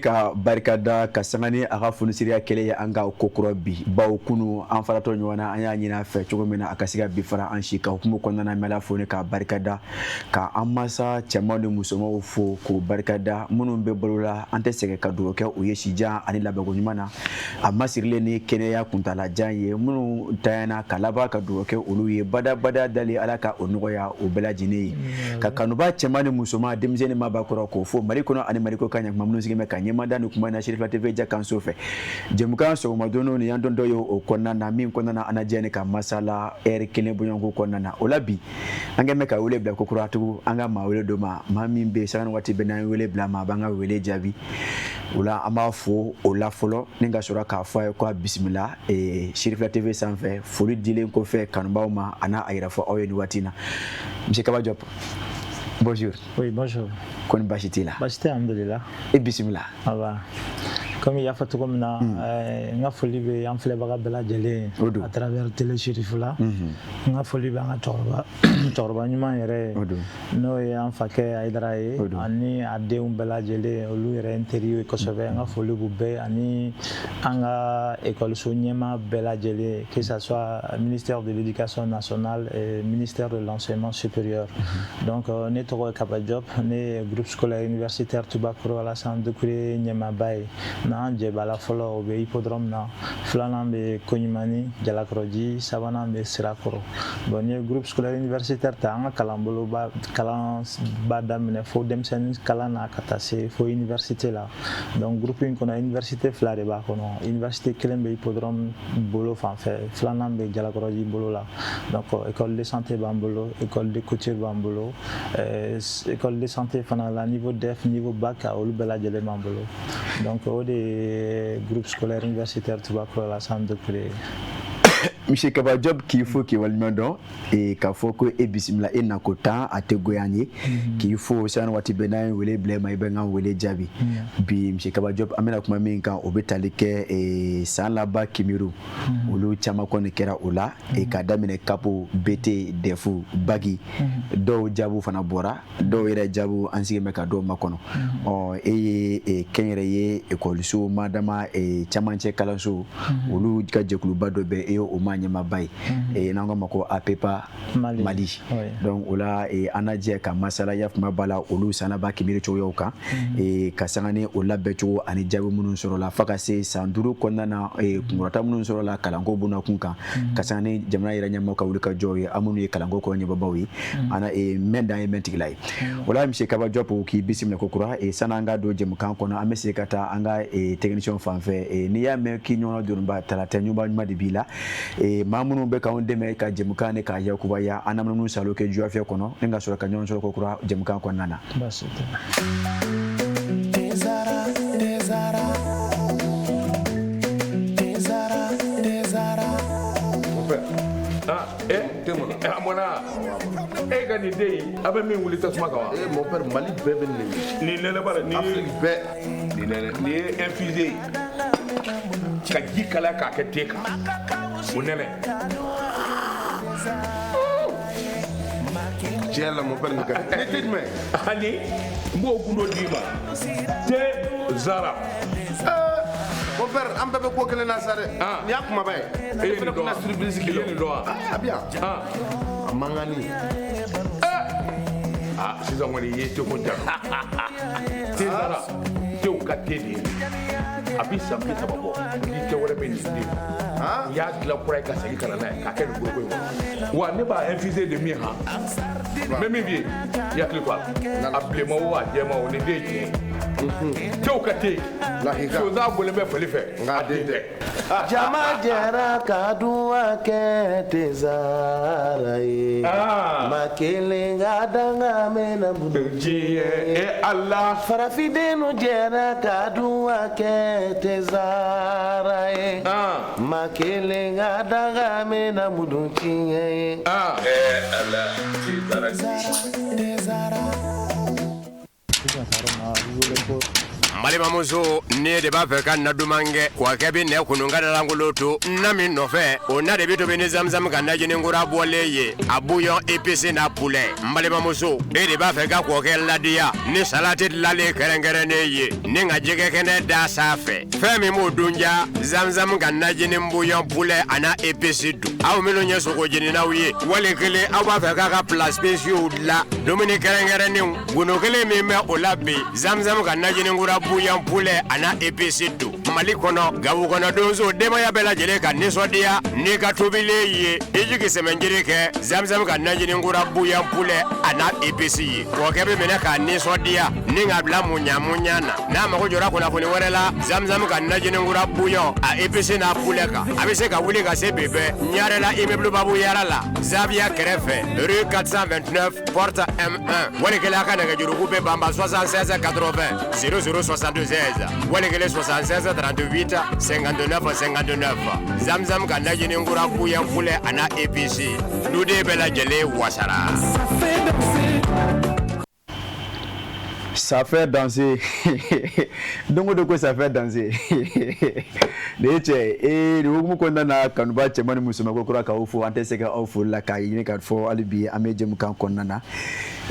ka barika da ka sanga ni a ka fonisiriya kɛlɛ ye an ka ko kura bi, bawo kunu an faratɔ ɲɔgɔn na, an y'a ɲini a fɛ cogo min na a ka se ka bi fara an si kan. Hukumu kɔnɔna na, an bɛ Ala fo ni k'a barika da, ka an masa cɛmanw ni musomanw fo k'u barika da. Minnu bɛ balo la, an tɛ sɛgɛn ka dugawu kɛ u ye sijan ani labanko ɲuman na, a masirilen ni kɛnɛya kuntalajan ye. Minnu tanyana, ka laban ka dugawu kɛ olu ye badabada dali, Ala ka o nɔgɔya o bɛɛ lajɛlen ye. Ka kanuba cɛman ni musoman, denmisɛnnin, maabakɔrɔ, k'o fo Mali kɔnɔ ani Mali kɔkan, ɲakuma minnu sigilen bɛ ka ɲɛmada ni kuma na Sirifila TV ja kanso fɛ. Jɛmukan sɔgɔma don ni yan dɔn dɔ ye o kɔnɔna na, min kɔnɔna na an na jɛ ni ka masala ɛri kelen bɔɲɔgɔnko kɔnɔna na. O la bi, an kɛn bɛ ka wele bila kokura tugun an ka maa wele dɔ ma, maa min bɛ sanga ni waati bɛɛ, n'an ye wele bila ma, a b'an ka wele jaabi. O la, an b'a fo o la fɔlɔ ni ka sɔrɔ k'a fɔ a ye ko a bisimila Sirifila TV sanfɛ. Foli dilen kɔfɛ kanubaw ma, a n'a a yɛrɛ fɔ aw ye nin waati in na. Monsieur Kaba Diop, bonjour. Oui, bonjour. Kɔni baasi t'i la? Baasi tɛ, alhamdulillah. E bisimila. Aba. Comme i y'a fɔ cogo min na, n ka foli bɛ an filɛbaga bɛɛ lajɛlen O don. à travers télé Sirifila. N ka foli bɛ an ka cɛkɔrɔba ɲuman yɛrɛ O don. ye, n'o ye an fakɛ Hayidara ye, O don. ani a denw bɛɛ lajɛlen, olu yɛrɛ n teri ye kosɛbɛ. N ka foli b'u bɛɛ ani an ka ekɔliso ɲɛmaa bɛɛ lajɛlen, que ça soit ministère de l'Éducation nationale et ministère de l'Enseignement supérieur. Donc ne tɔgɔ ye Kaba Diop, ne ye groupe scolaire universitaire Tubakɔrɔ Alassane Doucouré ɲɛmaaba ye. N'an jɛbala fɔlɔ, o bɛ hippodrome na, filanan bɛ Koɲumani Jalakɔrɔji, sabanan bɛ Sirakɔrɔ. Bon, n'i ye groupe scolaire universitaire ta, an ka kalanbolo ba kalan b'a daminɛ fo denmisɛnnin kalan na ka taa se fo université la. Donc groupe in kɔnɔ, université fila de b'a kɔnɔ. Université kelen bɛ hippodrome bolo fan fɛ, filanan bɛ Jalakɔrɔji bolo la. Donc école de santé b'an bolo, école de couture b'an bolo, école de santé fana la, niveau DEF, niveau bac, olu bɛɛ lajɛlen b'an bolo. Donc o de ye groupe scolaire universitaire Tubakɔrɔ Alassane Doucouré ye. Monsieur Kaba Diop, k'i fo k'i waleɲuman dɔn k'a fɔ ko e bisimila. E nako tan a tɛ goya an ye k'i fo sani waati bɛɛ n'an ye wele bila e ma, i bɛ n ka wele jaabi. Bi, Monsieur Kaba Diop, an bɛna kuma min kan, o bɛ tali kɛ san laban kimiru, olu caman kɔni kɛra o la, k'a daminɛ CAP, BT, DEF, bac. Dɔw jaabiw fana bɔra, dɔw yɛrɛ jaabiw an sigilen bɛ ka dɔw makɔnɔ. Ɔ, e ye kɛnyɛrɛye ekɔliso madama camancɛ kalanso, olu ka jɛkuluba dɔ bɛ e ye, o ma ɲɛmaaba ye, n'an k'a ma ko APEPA Mali. Mali. Oui. Donc o la, an na jɛ ka masala ya kuma ba la olu san laban kimiri cogoyaw kan, ka sanga ni o labɛn cogo ani jaabi minnu sɔrɔla fo ka se san 5 kɔnɔna na, kunkɔrɔta minnu sɔrɔla kalanko bunakun kan, ka sanga ni jamana yɛrɛ ɲɛmaaw ka wuli ka jɔw ye, an minnu ye kalanko kɔrɔ ɲɛbaabaw ye, an mɛn dan ye mɛn tigila ye. O la, Monsieur Kaba Diop, k'i bisimila ko kura. Sanni an ka don jɛmukan kɔnɔ, an bɛ segin ka taa an ka technicien fan fɛ. N'i y'a mɛn k'i ɲɔgɔnna dɔnniba tala tɛ, ɲuman ɲuman de b'i la. Maa minnu bɛ k'anw dɛmɛ ka jɛmukan ni k'a yakubaya, an na minnu salo kɛ juyafɛ kɔnɔ ni ka sɔrɔ ka ɲɔgɔn sɔrɔ ko kura jɛmukan kɔnɔna na. Baasi tɛ. Tezara, Tezara, Tezara, Tezara. Mon père. Ah, eh, Tɛ mɔna. Eh, a mɔna. E ka nin den in, a bɛ min wuli tasuma kan wa? Eh, mon père, Mali bɛɛ bɛ nin de. Nin nɛnɛ bara nin. Afrique bɛɛ. Nin nɛnɛ, nin ye infusé ye. Ka ji kalaya k'a kɛ te kan. O nɛnɛ. Tiɲɛ la, mon père, nin ka di. Ni te jumɛn? Ani n b'o gundo d'i ma. Te Zara. Mon père, an bɛɛ bɛ ko kelen na sa dɛ. Ah. Nin y'a kumaba ye. E ye E fana nin dɔn kun wa? na surprise I k'i la. ye nin dɔn wa? Ah, a bɛ yan. Ah. A mankanni. Ah, sisan kɔni i ye teko jaabi. Te Zara. Tew ka te de ye. A bi san 30 bɔ. Ni te wɛrɛ bɛ nin den. Ah. I y'a dilan kura ye ka segin ka na n'a ye k'a kɛ nin foroko in kɔnɔ. Wa ne b'a infusé de min han. N bɛ min f'i ye, i hakili to a la. A bilenman o, a jɛman o, nin den ye tiɲɛ ye. Tew ka te. Lahika. Sonsan bɔlen bɛ fali fɛ. Nka a den tɛ. Jama jɛra ka duwa kɛ Tezara ye. Ah. Ma kelen ka danga mɛnna bolo. Diɲɛ e Ala. Farafindenw jɛra ka duwa kɛ Tezara ye. Ah. Ma kelen ka danga mɛnna mudu tiɲɛ ye. Ah. Eh, Ala, te Zara. Tezara. Sisan sɔrɔ ma, a bɛ wele ko N balimamuso, ne de b'a fɛ ka na duman kɛ, kɔkɛ bɛ nɛ kunun ka dalankolon to na min nɔfɛ, o na de bɛ tobi ni Zamzam ka najini kura bɔlen ye, a bouillon épice n'a poulet. N balimamuso, e de b'a fɛ ka kɔkɛ ladiya ni salati dilanlen kɛrɛnkɛrɛnnen ye, ni ka jɛgɛ kɛnɛ da sanfɛ, fɛn min b'o dun ja, Zamzam ka najini bouillon poulet a n'a épice dun. Aw minnu ye sogo jeninaw ye, wali kelen aw b'a fɛ k'a ka plats spéciaux dilan, dumuni kɛrɛnkɛrɛnnenw, gundo kelen min bɛ o la bi, Zamzam ka najini kura bouillon poulet a n'a épice dun. Mali kɔnɔ, Gawo kɔnɔ, donso denbaya bɛɛ lajɛlen ka nisɔndiya n'i ka tobilen ye, i jigi sɛmɛnjiri kɛ Zamzam ka najini kura bouillon poulet a n'a épice ye. Kɔkɛ bɛ minɛ k'a nisɔndiya ni k'a bila muɲa muɲa na. N'a mago jɔra kunnafoni wɛrɛ la Zamzam ka najini kura bouillon a épice n'a poulet kan, a bɛ se ka wuli ka se bi bɛɛ Ɲarela immeuble Babu Yara la, Zaviya kɛrɛfɛ, rue 429 porte M1. Wali kelen a ka nɛgɛjuruku bɛ banba 76 80 00 76, wali kelen 76 38 59 59. Zamzam ka najini kura bouillon poulet a n'a épice, duden bɛɛ lajɛlen wasara. Ça fait danser. Don o don ko ça fait danser. Nin ye cɛ ye. Nin hukumu kɔnɔna na, kanuba cɛman ni musoman, ko kura k'aw fo, an tɛ se ka aw foli la k'a ɲini k'a fɔ hali bi an bɛ jɛmukan kɔnɔna na.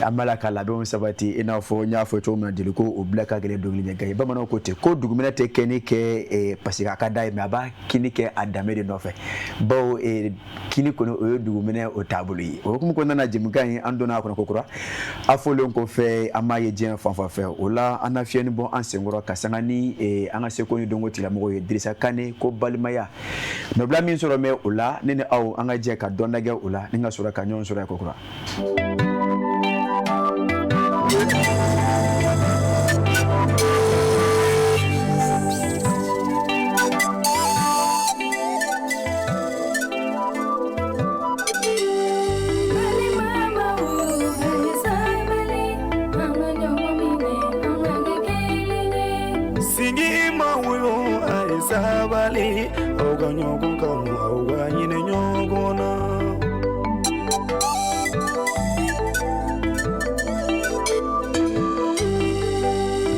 An b'a la ka labɛnw sabati, i n'a fɔ n y'a fɔ cogo min na, jeli ko o bila ka gɛlɛn dɔnkili ɲɛ ye. Bamananw ko ten ko duguminɛ tɛ kɛni kɛ parce que a ka d'a ye, mais a b'a kini kɛ a danbe de nɔfɛ, bawo kini kɔni o ye duguminɛ o taabolo ye. O hukumu kɔnɔna na, jɛmukan in an donna a kɔnɔ kokura. A fɔlen kɔfɛ, an b'a ye diɲɛ fan fan fɛ, o la an na fiyɛni bɔ an senkɔrɔ ka sanga ni an ka seko ni dɔnko tigilamɔgɔw ye. Dirisa Kane ko balimaya nɔbila min sɔrɔ mɛ o la, ne ni aw an ka jɛ ka dɔn lajɛ o la ni ka sɔrɔ ka ɲɔgɔn sɔrɔ kokura. Sigi ma woyo, a ye sabali, aw ka ɲɔgɔn kanu, aw ka ɲinɛ ɲɔgɔn na.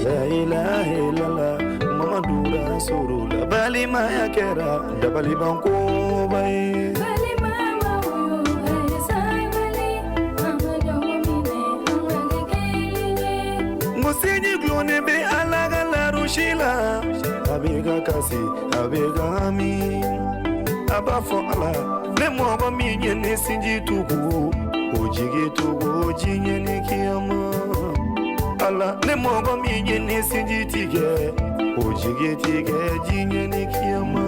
La ilaha illallah Muhammadu Rasulullah, balimaya kɛra dabalibankoba ye. N ko sinji gulonnen bɛ Ala ka larusi la, a bɛ ka kasi, a bɛ ka hami, a b'a fɔ Ala, ne mɔgɔ min ye ne sinji tugu, o jigi tugu diɲɛ ni kiyama. Ala, ne mɔgɔ min ye ne sinji tigɛ, o jigi tigɛ diɲɛ ni kiyama.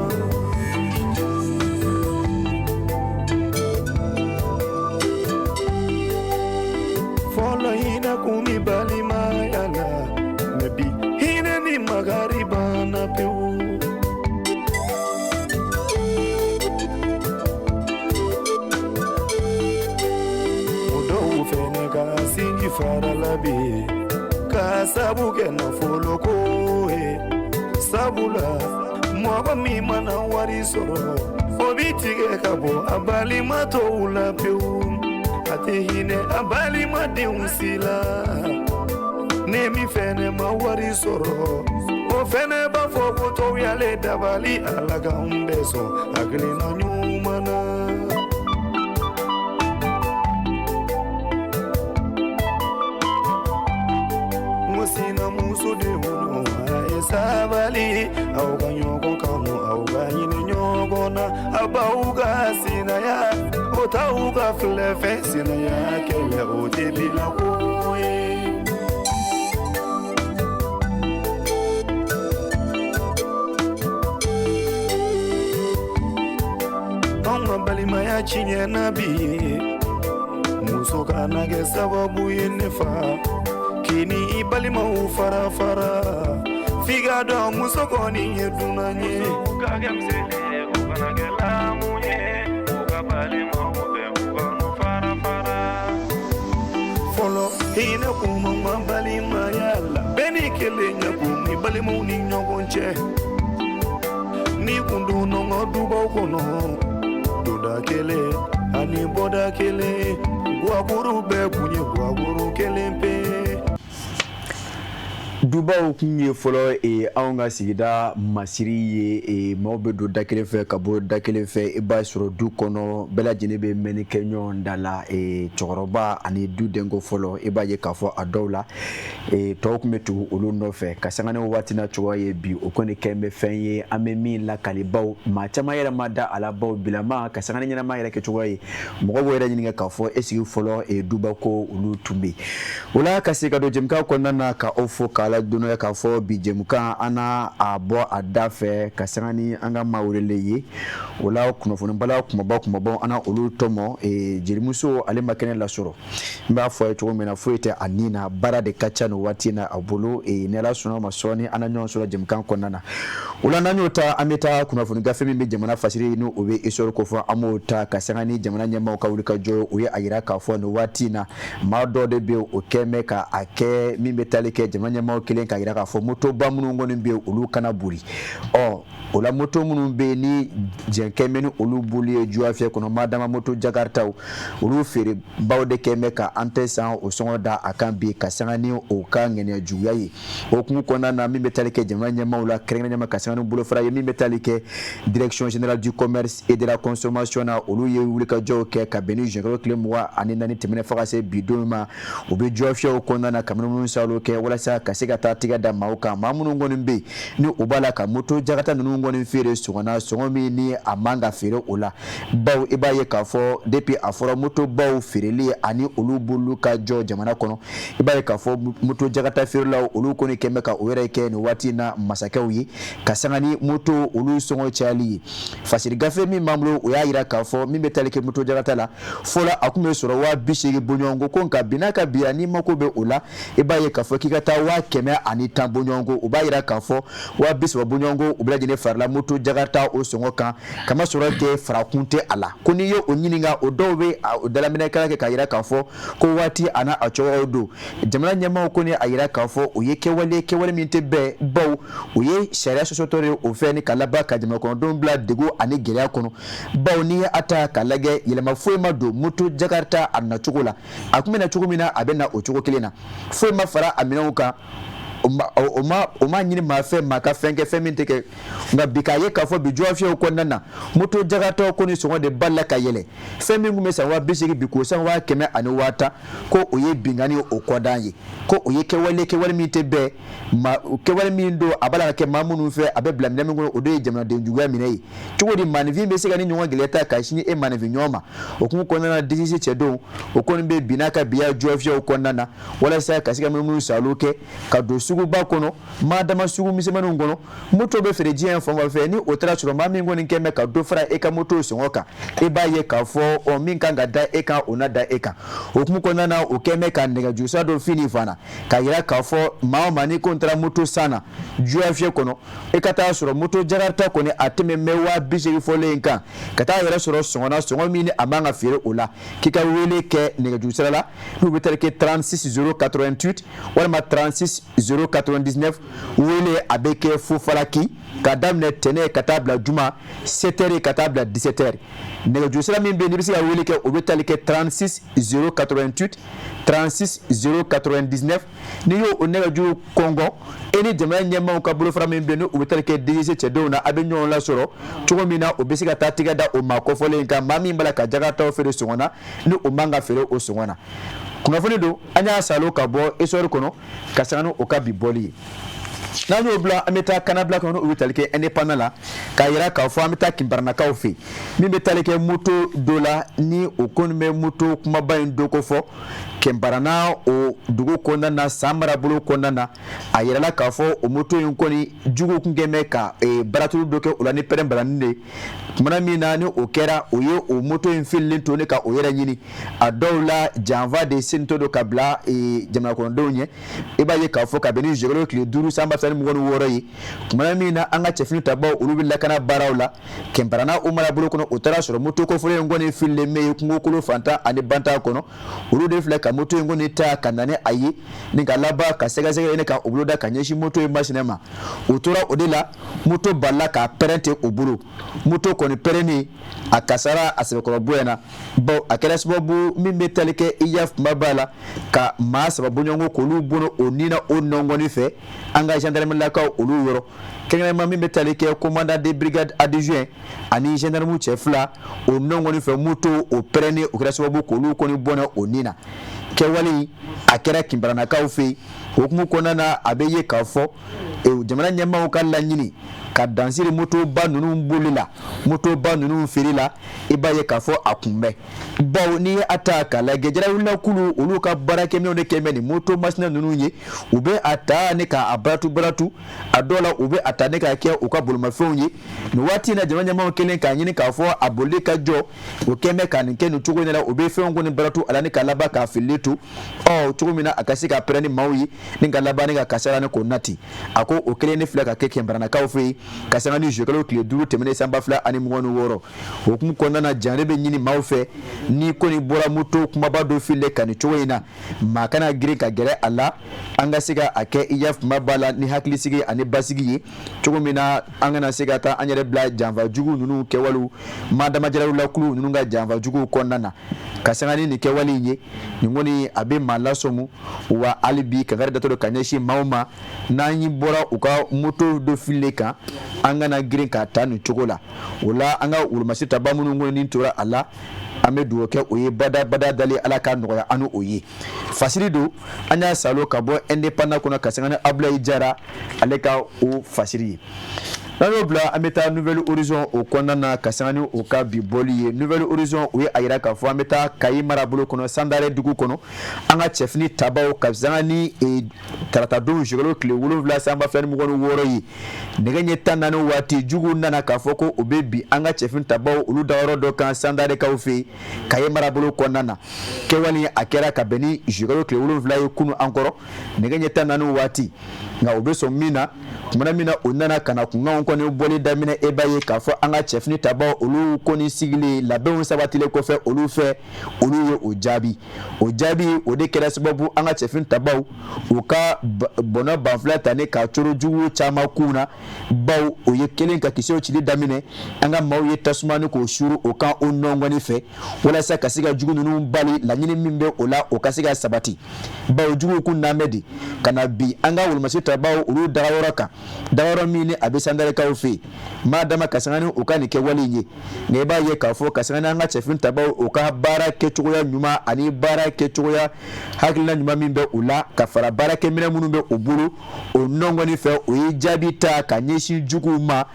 Fɔlɔ hinɛ kun bɛ balimaya la, mɛ bi hinɛ ni makari banna pewu. O dɔw fɛnɛ ka sinji farala bi k'a sabu kɛ nafolo ko ye, sabula mɔgɔ min mana wari sɔrɔ, o bi tigɛ ka bɔ a balima tɔw la pewu, a tɛ hinɛ a balimadenw si la. Ne min fɛnɛ ma wari sɔrɔ, o fɛnɛ b'a fɔ ko tɔw y'ale dabali. Ala k'anw bɛɛ sɔn hakilina ɲuman na. N ko sinamuso denw, a ye sabali, aw ka ɲɔgɔn kanu, aw ka ɲini ɲɔgɔn na, aw b'aw ka sinaya o t'aw ka filɛfɛn, sinaya kɛlɛ o tɛ bila ko ye. Anw ka balimaya tiɲɛna bi, muso kana kɛ sababu ye ne fa k'i ni i balimaw fara fara, f'i ka dɔn muso kɔni ye dunan ye. Ka kɛ miseli ye, o kana kɛ lamu ye, u ka balimaw bɛɛ u ka n'u fara fara. Fɔlɔ hinɛ kun b'anw ka balimaya la, bɛɛ ni kelenya kun b'i balimaw ni ɲɔgɔn cɛ. Ni kun donna n ka dubaw kɔnɔ, donda kelen ani bɔda kelen, guwakuru bɛɛ kun ye guwakuru kelen pe. Duba Dubaw kun ye fɔlɔ anw ka sigida masiri ye. Maaw bɛ don da kelen fɛ ka bɔ da kelen fɛ. I b'a sɔrɔ du kɔnɔ, bɛɛ lajɛlen bɛ mɛnni kɛ ɲɔgɔn da la, cɛkɔrɔba ani du denko fɔlɔ. I b'a ye k'a fɔ a dɔw la, tɔw tun bɛ tugu olu nɔfɛ ka sanga ni waati na cogoya ye. Bi, o kɔni kɛn bɛ fɛn ye an bɛ min lakali, baw maa caman yɛrɛ ma da a la, baw bilama ka sanga ni ɲɛnama yɛrɛ kɛ cogoya ye. Mɔgɔ b'o yɛrɛ ɲininka k'a fɔ e sigi fɔlɔ duba ko olu tun bɛ yen. O la, ka se ka don jɛmukan kɔnɔna na, ka aw fo k'a ladɔnniya k'a fɔ bi jɛmukan, an n'a a bɔ a da fɛ ka sanga ni an ka maa welelen ye. O la, kunnafonibala kumaba kumabaw, an na olu tɔmɔ. Jelimuso, ale ma kɛnɛ lasɔrɔ. N b'a fɔ a ye cogo min na, foyi tɛ a nin na, baara de ka ca nin waati in na a bolo. Ni Ala sɔnna ma, sɔɔni an na ɲɔgɔn sɔrɔ jɛmukan kɔnɔna na. O la, n'an y'o ta, an bɛ taa kunnafoni gafe min bɛ jamana fasiri, ni o bɛ Essor kofɔ, an b'o ta ka sanga ni jamana ɲɛmaaw ka wulikajɔ. O ye a yira k'a fɔ nin waati in na, maa dɔ de bɛ o kɛn bɛ ka a kɛ min bɛ tali kɛ jamana ɲɛmaaw kelen k'a yira k'a fɔ motoba minnu kɔni bɛ yen, olu kana boli. Ɔ o la, moto minnu bɛ yen ni jɛn kɛn bɛ ni olu boli ye juwafiyɛ kɔnɔ, madama moto jakaritaw, olu feerebaw de kɛn bɛ ka an tɛ san o sɔngɔ da a kan bi, ka sanga ni o ka ŋaniya juguya ye. O hukumu kɔnɔna na, min bɛ tali kɛ jamana ɲɛmaaw la, kɛrɛnkɛrɛnnenya ka sanga ni bolofara ye min bɛ tali kɛ Direction générale du commerce et de la consommation na, olu ye wulikajɔw kɛ ka bɛn ni juin kalo tile 24 tɛmɛnen fo ka se bi don ma. U bɛ juwafiyɛw kɔnɔna na ka munumunu salo kɛ walasa ka se ka taa tigɛ da maaw kan, maa minnu kɔni bɛ yen ni u b'a la ka moto jakarta ninnu kɔni feere sɔngɔ na, sɔngɔ min ni a man ka feere o la. Baw i b'a ye k'a fɔ depuis a fɔra motobaw feereli ani olu bolo ka jɔ jamana kɔnɔ, i b'a ye k'a fɔ moto jakarta feerelaw, olu kɔni kɛn bɛ ka o yɛrɛ kɛ nin waati in na masakɛw ye, ka sanga ni moto olu sɔngɔ cayali ye. Fasiri gafe min b'an bolo, o y'a yira k'a fɔ min bɛ tali kɛ moto jakarta la, fɔlɔ a tun bɛ sɔrɔ 80 000 bɔɲɔgɔnko ko, nka bi n'a ka bi, n'i mako bɛ o la, i b'a ye k'a fɔ k'i ka taa 110 000 bɔɲɔgɔnko. O b'a yira k'a fɔ 30 000 bɔɲɔgɔnko, u bɛɛ lajɛlen farala moto jakarta o sɔngɔ kan, kamasɔrɔ tɛ farakun tɛ a la. Ko n'i ye o ɲininka, o dɔw bɛ o dalaminɛkala kɛ k'a yira k'a fɔ ko waati a n'a a cogoyaw don. Jamana ɲɛmaaw kɔni a yira k'a fɔ o ye kɛwale, kɛwale min tɛ bɛn, baw o ye sariya sɔsɔtɔ ye o fɛ, ni ka laban ka jamana kɔnɔdenw bila degun ani gɛlɛya kɔnɔ. Baw n'i ye a ta k'a lajɛ, yɛlɛma foyi ma don moto jakarta a nacogo la. A tun bɛ na cogo min na, a bɛ na o cogo kelen na, foyi ma fara a minɛnw kan. O ma ɲini maa fɛ maa ka fɛn kɛ, fɛn min tɛ kɛ. Nka bi, k'a ye k'a fɔ bi juwafiyɛw kɔnɔna na, moto jakartaw kɔni sɔngɔ de b'a la ka yɛlɛ. Fɛn min tun bɛ san 80 000, bi k'o san 100 ani 10 000, ko o ye binkanni o kɔdan ye, ko o ye kɛwale, kɛwale min tɛ bɛn ma, kɛwale min don a b'a la ka kɛ maa minnu fɛ, a bɛ bila minɛ min kɔnɔ, o de ye jamanaden juguya minɛ ye. Cogo di maaninfin bɛ se ka ni ɲɔgɔn gɛlɛya ta ka sin e maaninfin ɲɔgɔn ma? O hukumu kɔnɔna na, DGC cɛdenw, o kɔni bɛ bi n'a ka biya juwafiyɛw kɔnɔna na walasa ka se ka munumunu salo kɛ ka don suguba kɔnɔ, madama sugu misɛnmaninw kɔnɔ, moto bɛ feere diɲɛ fan o fɛ. Ni o taara sɔrɔ maa min kɔni kɛn bɛ ka dɔ fara e ka moto sɔngɔ kan, e b'a ye k'a fɔ ɔ min kan ka da e kan, o na da e kan. O hukumu kɔnɔna na, o kɛn bɛ ka nɛgɛjurusira dɔ fini fana k'a yira k'a fɔ maa o maa n'i ko n taara moto san na juwafiyɛ kɔnɔ, e ka taa sɔrɔ moto jakarta kɔni a tɛmɛ bɛ 80 000 fɔlen in kan, ka taa yɛrɛ sɔrɔ sɔngɔ na, sɔngɔ min ni a man ka feere o la, k'i ka wele kɛ nɛgɛjurusira la n'u bɛ tali kɛ 36 088 walima 36 099. Wele a bɛ kɛ fofalaki ka daminɛ tɛnɛ ka taa bila juma 7 heures ka taa bila 17 heures. Nɛgɛjurusira min bɛ yen n'i bɛ se ka wele kɛ, o bɛ tali kɛ 36 088, 36 099. N'i y'o o nɛgɛjuru kɔngɔ, e ni jamana ɲɛmaaw ka bolofara min bɛ yen, n'o bɛ tali kɛ DGC cɛdenw na, a bɛ ɲɔgɔn lasɔrɔ cogo min na, o bɛ se ka taa tigɛ da o maa kɔfɔlen in kan, maa min b'a la ka jakartaw feere sɔngɔ na ni o man ka feere o sɔngɔ na. Kunnafoni don an y'a salo ka bɔ Essor kɔnɔ ka sanga ni o ka bi bɔli ye. N'an y'o bila, an bɛ taa kannabila kɔnɔ, o bɛ tali kɛ Indépendant la, k'a yira k'a fɔ an bɛ taa Kinbaranakaw fɛ, min bɛ tali kɛ moto dɔ la, ni o kɔni bɛ moto kumaba in dɔ ko fɔ Kinbarana, o dugu kɔnɔna na, San marabolo kɔnɔna na. A yirala k'a fɔ o moto in kɔni jugu kun kɛn bɛ ka baratulu dɔ kɛ o la ni pɛrɛn balanin de. Tumana min na ni o kɛra, o ye o moto in fililen to ne ka o yɛrɛ ɲini. A dɔw la, janfa de sentɔ don ka bila jamana kɔnɔdenw ɲɛ. I b'a ye k'a fɔ ka bɛn ni juillet tile 5 san 2026 ye, tumana min na an ka cɛfini tabaw, olu bɛ lakana baaraw la Kɛnbarana, o marabolo kɔnɔ, o taara sɔrɔ moto kɔfɔlen in kɔni fililen bɛ ye kungokolo fantan ani bantan kɔnɔ. Olu de filɛ ka moto in kɔni ta ka na ni a ye ni ka laban ka sɛgɛsɛgɛ ni ka o boloda ka ɲɛsin moto in masinɛ ma. O tora o de la, moto balila k'a pɛrɛn ten o bolo. Moto kɔni pɛrɛnnen, a kasara a sɛbɛkɔrɔ bonyana, bawo a kɛra sababu min bɛ tali kɛ i ya kuma b'a la ka maa saba bɔɲɔgɔnko k'olu bɔnɛ o ni na o nɔngɔni fɛ an ka gendarmerie-lakaw olu yɔrɔ, kɛrɛnkɛrɛnma min bɛ tali kɛ commandant de brigade adjoint ani gendarme cɛ fila. O nɔngɔni fɛ, moto o pɛrɛnnen, o kɛra sababu k'olu kɔni bɔnɛ o ni na. Kɛwale a kɛra Kinbaranakaw fɛ yen. O hukumu kɔnɔna na, a bɛ ye k'a fɔ jamana ɲɛmaaw ka laɲini ka dansiri motoba ninnu boli la, motoba ninnu feere la, i b'a ye k'a fɔ a kunbɛn, bawo n'i ye a ta k'a lajɛ, jarawulilakulu olu ka baarakɛminɛnw de kɛlen bɛ nin moto masina ninnu ye. U bɛ a ta ni k'a baratu baratu, a dɔw la u bɛ a ta ni k'a kɛ u ka bolimafɛnw ye. Nin waati in na, jamana ɲɛmaaw kɛlen k'a ɲini k'a fɔ a bolili ka jɔ, o kɛlen bɛ ka nin kɛ nin cogo in na. U bɛ fɛnw kɔni baratu a la ni ka laban k'a fililen to ɔ cogo min na a ka se ka pɛrɛn ni maaw ye ni ka laban ni ka kasara ni k'o nati. A ko o kelen ne filɛ ka kɛ Kɛnbaranakaw fɛ yen ka sanga ni zuwɛnkalo tile 5 tɛmɛnen san 2026. O hukumu kɔnɔna na, jangare bɛ ɲini maaw fɛ, ni kɔni bɔra moto kumaba dɔ fililen kan nin cogo in na, maa kana girin ka gɛrɛ a la. An ka se ka a kɛ i ya kuma b'a la ni hakilisigi ani basigi ye, cogo min na an kana se ka taa an yɛrɛ bila janfa jugu ninnu kɛwalew madama jarawulilakulu ninnu ka janfa juguw kɔnɔna na. Ka sanga ni nin kɛwale in ye, nin kɔni a bɛ maa lasɔmu wa. Hali bi kankari datɔ don ka ɲɛsin maaw ma, n'an y'i bɔra u ka moto dɔ fililen kan, an kana girin k'a ta nin cogo la. O la, an ka wolomasi taba minnu kɔni tora a la, an bɛ dugawu kɛ o ye badabada dalen, Ala ka nɔgɔya an o ye. Fasiri don, an y'a salo ka bɔ Indépendant kɔnɔ ka sanga ni Abulayi Jara ale ka o fasiri ye. N'an y'o bila, an bɛ taa Nouvel Horizon o kɔnɔna na ka sanga ni o ka bi bɔli ye. Nouvel Horizon, o ye a yira k'a fɔ an bɛ taa Kayi marabolo kɔnɔ, Sandarɛ dugu kɔnɔ, an ka cɛfini tabaw, ka sanga ni taratadon zuwɛnkalo tile 7 san 2026 ye, nɛgɛ ɲɛ 14 waati, juguw nana k'a fɔ ko u bɛ bin an ka cɛfini tabaw olu dayɔrɔ dɔ kan Sandarɛkaw fɛ yen, Kayi marabolo kɔnɔna na. Kɛwale a kɛra ka bɛn ni zuwɛnkalo tile 7 ye kunun an kɔrɔ, nɛgɛ ɲɛ 14 waati. Nka u bɛ sɔn min na, tumana min na u nana ka na kunkanw kɔni bɔli daminɛ, e b'a ye k'a fɔ an ka cɛfini tabaw olu kɔni sigilen, labɛnw sabatilen kɔfɛ olu fɛ, olu ye o jaabi. O jaabi o de kɛra sababu an ka cɛfini tabaw u ka bɔnɛ banfula ta ni k'a coro jugu caman kun na, bawo o ye kelen ka kisɛw cili daminɛ. An ka maaw ye tasuma ni k'o suuru o kan o nɔngɔni fɛ, walasa ka se ka jugu ninnu bali laɲini min bɛ o la, o ka se ka sabati, bawo juguw kun n'an bɛ de ka na bi an ka wolomasi tabaw olu dagayɔrɔ kan, dagayɔrɔ min ni a bɛ Sandarɛkaw fɛ yen. Maa dama ka sanga ni u ka nin kɛwale in ye, nka i b'a ye k'a fɔ ka sanga ni an ka cɛfini tabaw u ka baara kɛcogoya ɲuman ani baara kɛcogoya hakilina ɲuman min bɛ u la, ka fara baarakɛminɛn minnu bɛ u bolo, o nɔngɔni fɛ o ye jaabi ta ka ɲɛsin juguw ma,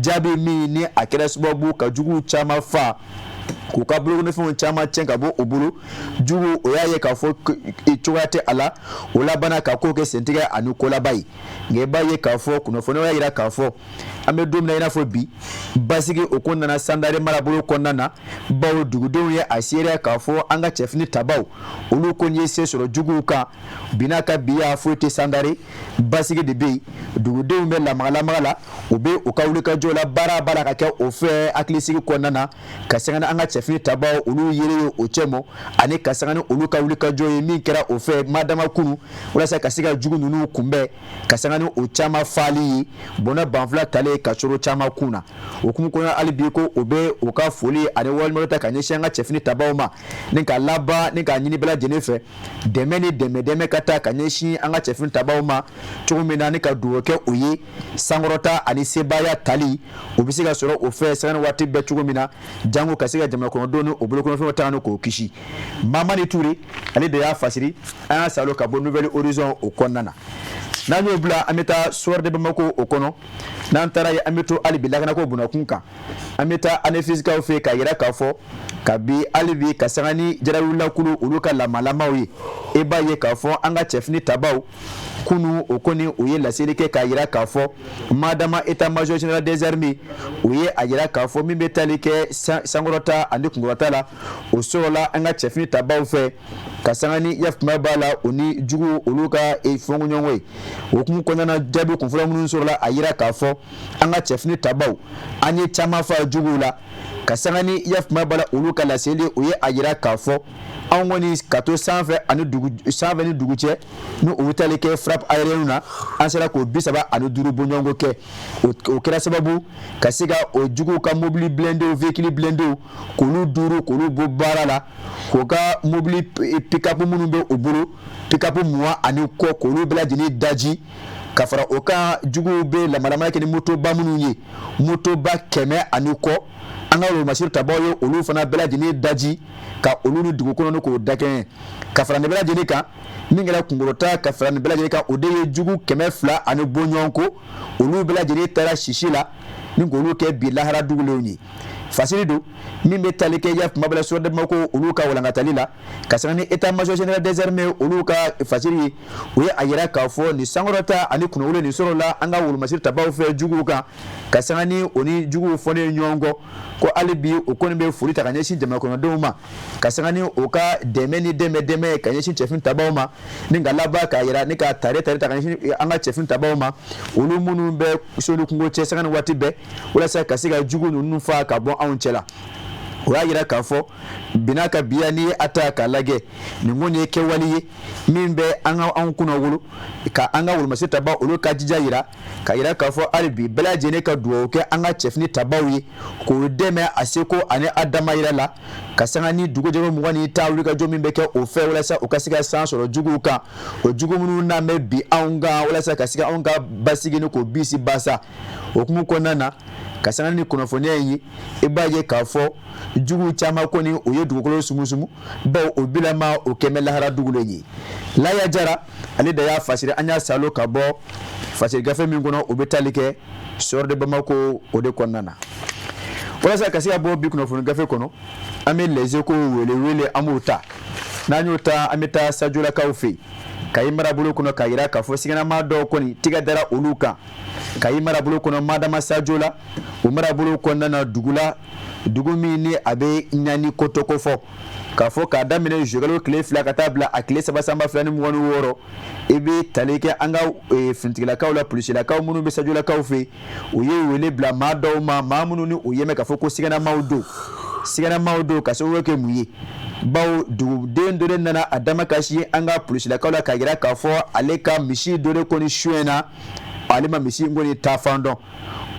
jaabi min ni a kɛra sababu ka juguw caman fa, k'u ka bolokɔnɔfɛnw caman tiɲɛ ka bɔ u bolo. Jugu o y'a ye k'a fɔ cogoya tɛ a la, o labanna ka ko kɛ sentigɛ ani kolaba ye. Nka i b'a ye k'a fɔ kunnafoniyaw y'a jira k'a fɔ an bɛ don min na i n'a fɔ bi, basigi o ko nana Sandare marabolo kɔnɔna na, bawo dugudenw ye a seereya k'a fɔ an ka cɛfini tabaw olu kɔni ye se sɔrɔ juguw kan. Bi n'a ka bi y'a foyi tɛ Sandare, basigi de bɛ yen. Dugudenw bɛ lamagalamaga la, u bɛ u ka wulikajɔ la, baara b'a la ka kɛ o fɛ hakilisigi kɔnɔna na, ka sanga ni an ka cɛfini tabaw olu yere ye o cɛ mɔ, ani ka sanga ni olu ka wulikajɔ ye min kɛra o fɛ madama kunu, walasa ka se ka jugu ninnu kunbɛn, ka sanga ni o caman faali ye, bɔnɛ banfula talen ka coro caman kun na. O hukumu kɔnɔ, hali bi ko o bɛ u ka foli ani waleɲumandɔn ta ka ɲɛsin an ka cɛfini tabaw ma, ni ka laban ni k'a ɲini bɛɛ lajɛlen fɛ, dɛmɛ ni dɛmɛ dɛmɛ ka taa ka ɲɛsin an ka cɛfini tabaw ma, cogo min na ni ka dugawu kɛ o ye, sankɔrɔta ani sebaaya tali o bɛ se ka sɔrɔ o fɛ sanga ni waati bɛɛ, cogo min na jango ka se ka jamana kɔnɔdenw ni o bolokɔnɔfɛnw ta ni k'o kisi. Mamani Ture ale de y'a fasiri, an y'a salo ka bɔ Nouvel Horizon o kɔnɔna na. N'an y'o bila, an bɛ taa Soir de Bamako o kɔnɔ. N'an taara yen, an bɛ to hali bi lakanako bunakun kan. An bɛ taa Anéfis-kaw fɛ k'a yira k'a fɔ kabi hali bi ka sanga ni jarawulilakulu olu ka lamalamaw ye, e b'a ye k'a fɔ an ka cɛfini tabaw kunu o kɔni u ye laseli kɛ k'a yira k'a fɔ madama état major général des armées u ye a yira k'a fɔ min bɛ tali kɛ sankɔrɔta ani kunkɔrɔta la, o sɔrɔla an ka cɛfini tabaw fɛ, ka sanga ni yafuma b'a la o ni jugu olu ka fɔnkɔɲɔgɔn ye. O hukumu kɔnɔna na, jaabi kunfɔlɔ minnu sɔrɔla, a yira k'a fɔ an ka cɛfini tabaw an ye caman fa juguw la. Ka sanga ni i y'a faamuya b'a la, olu ka laseli, o ye a yira k'a fɔ anw kɔni ka to sanfɛ ani dugu, sanfɛ ni dugu cɛ, ni o bɛ tali kɛ frappe aérienne na, an sera k'o 35 bɔɲɔgɔnko kɛ. O kɛra sababu ka se ka o juguw ka mobili blindéw, véhicule blindéw, k'olu duuru, k'olu bɔ baara la, k'o ka mobili pick-up minnu bɛ u bolo, pick-up 20 ani kɔ, k'olu bɛɛ lajɛlen daji. Ka fara o kan, juguw bɛ lamalamana kɛ ni motoba minnu ye, motoba 100 ani kɔ, an ka wolomasiri tabaw ye olu fana bɛɛ lajɛlen daji ka olu ni dugu kɔnɔ k'o dakɛɲɛ. Ka fara nin bɛɛ lajɛlen kan, min kɛra kunkɔrɔta ka fara nin bɛɛ lajɛlen kan, o de ye jugu 200 ani bɔɲɔgɔnko, olu bɛɛ lajɛlen taara sisi la ni k'olu kɛ bi lahara dugulenw ye. Fasiri don min bɛ tali kɛ ya kuma bɛɛ la sɔrɔdamako ko olu ka walankatali la, ka sanga ni état major général des armées olu ka fasiri ye, o ye a yira k'a fɔ nin sankɔrɔta ani kunnawolo nin sɔrɔla an ka wolomasiri tabaw fɛ juguw kan, ka sanga ni o ni juguw fɔlen ɲɔgɔn kɔ, ko hali bi o kɔni bɛ foli ta ka ɲɛsin jamana kɔnɔdenw ma, ka sanga ni o ka dɛmɛ ni dɛmɛ dɛmɛ ka ɲɛsin cɛfin tabaw ma, ni ka laban k'a yira ni ka tare tare ta ka ɲɛsin an ka cɛfin tabaw ma, olu minnu bɛ soli kungo cɛ sanga ni waati bɛɛ walasa ka se ka jugu ninnu faa ka bɔ anw cɛ la. O y'a yira k'a fɔ bina ka biya, n'i ye a ta k'a lajɛ, nin kɔni ye kɛwale ye min bɛ an ka anw kunnawolo ka an ka wolomasiri tabaw olu ka jija yira, ka yira k'a fɔ hali bi bɛɛ lajɛlen ka dugawu kɛ an ka cɛfini tabaw ye, k'o dɛmɛ a seko ani a damayira la, ka sanga ni dugujɛko 20 ni wulikajɔ min bɛ kɛ o fɛ walasa u ka se ka san sɔrɔ juguw kan, o jugu minnu n'an bɛ bi anw kan, walasa ka se ka anw ka basigi ni k'o bisi basa. O hukumu kɔnɔna na, ka sanga ni kunnafoniya in ye, i b'a ye k'a fɔ juguw caman kɔni o ye dugukolo sumusumu, bawo o bilama o kɛmɛ lahara dugulen ye. Laya Jara ale da y'a fasiri, an y'a salo ka bɔ fasiri gafe min kɔnɔ, o bɛ tali kɛ Soir de Bamako o de kɔnɔna na. Walasa ka se ka bɔ bi kunnafoni gafe kɔnɔ, an bɛ Les Échos wele wele, an b'o ta. N'an y'o ta, an bɛ taa Sajolakaw fɛ yen, Kayi marabolo kɔnɔ, k'a yira k'a fɔ siganama dɔw kɔni tigɛ dara olu kan Kayi marabolo kɔnɔ, Madama Sajola o marabolo kɔnɔna na, dugu la, dugu min ni a bɛ ɲani kotoko fɔ, k'a fɔ k'a daminɛ zuwɛnkalo tile 2 ka taa bila a tile 3 san 2026, i bɛ tali kɛ an ka finitigilakaw la, polisilakaw minnu bɛ Sajolakaw fɛ yen, u ye wele bila maa dɔw ma, maa minnu ni u yemɛ k'a fɔ ko siganamaw don, siganamaw don, ka sababu kɛ mun ye? Bawo duguden dɔ de nana a damakasi ye an ka polisilakaw la, k'a yira k'a fɔ ale ka misi dɔ de kɔni sonyɛna, ale ma misi in kɔni taafan dɔn.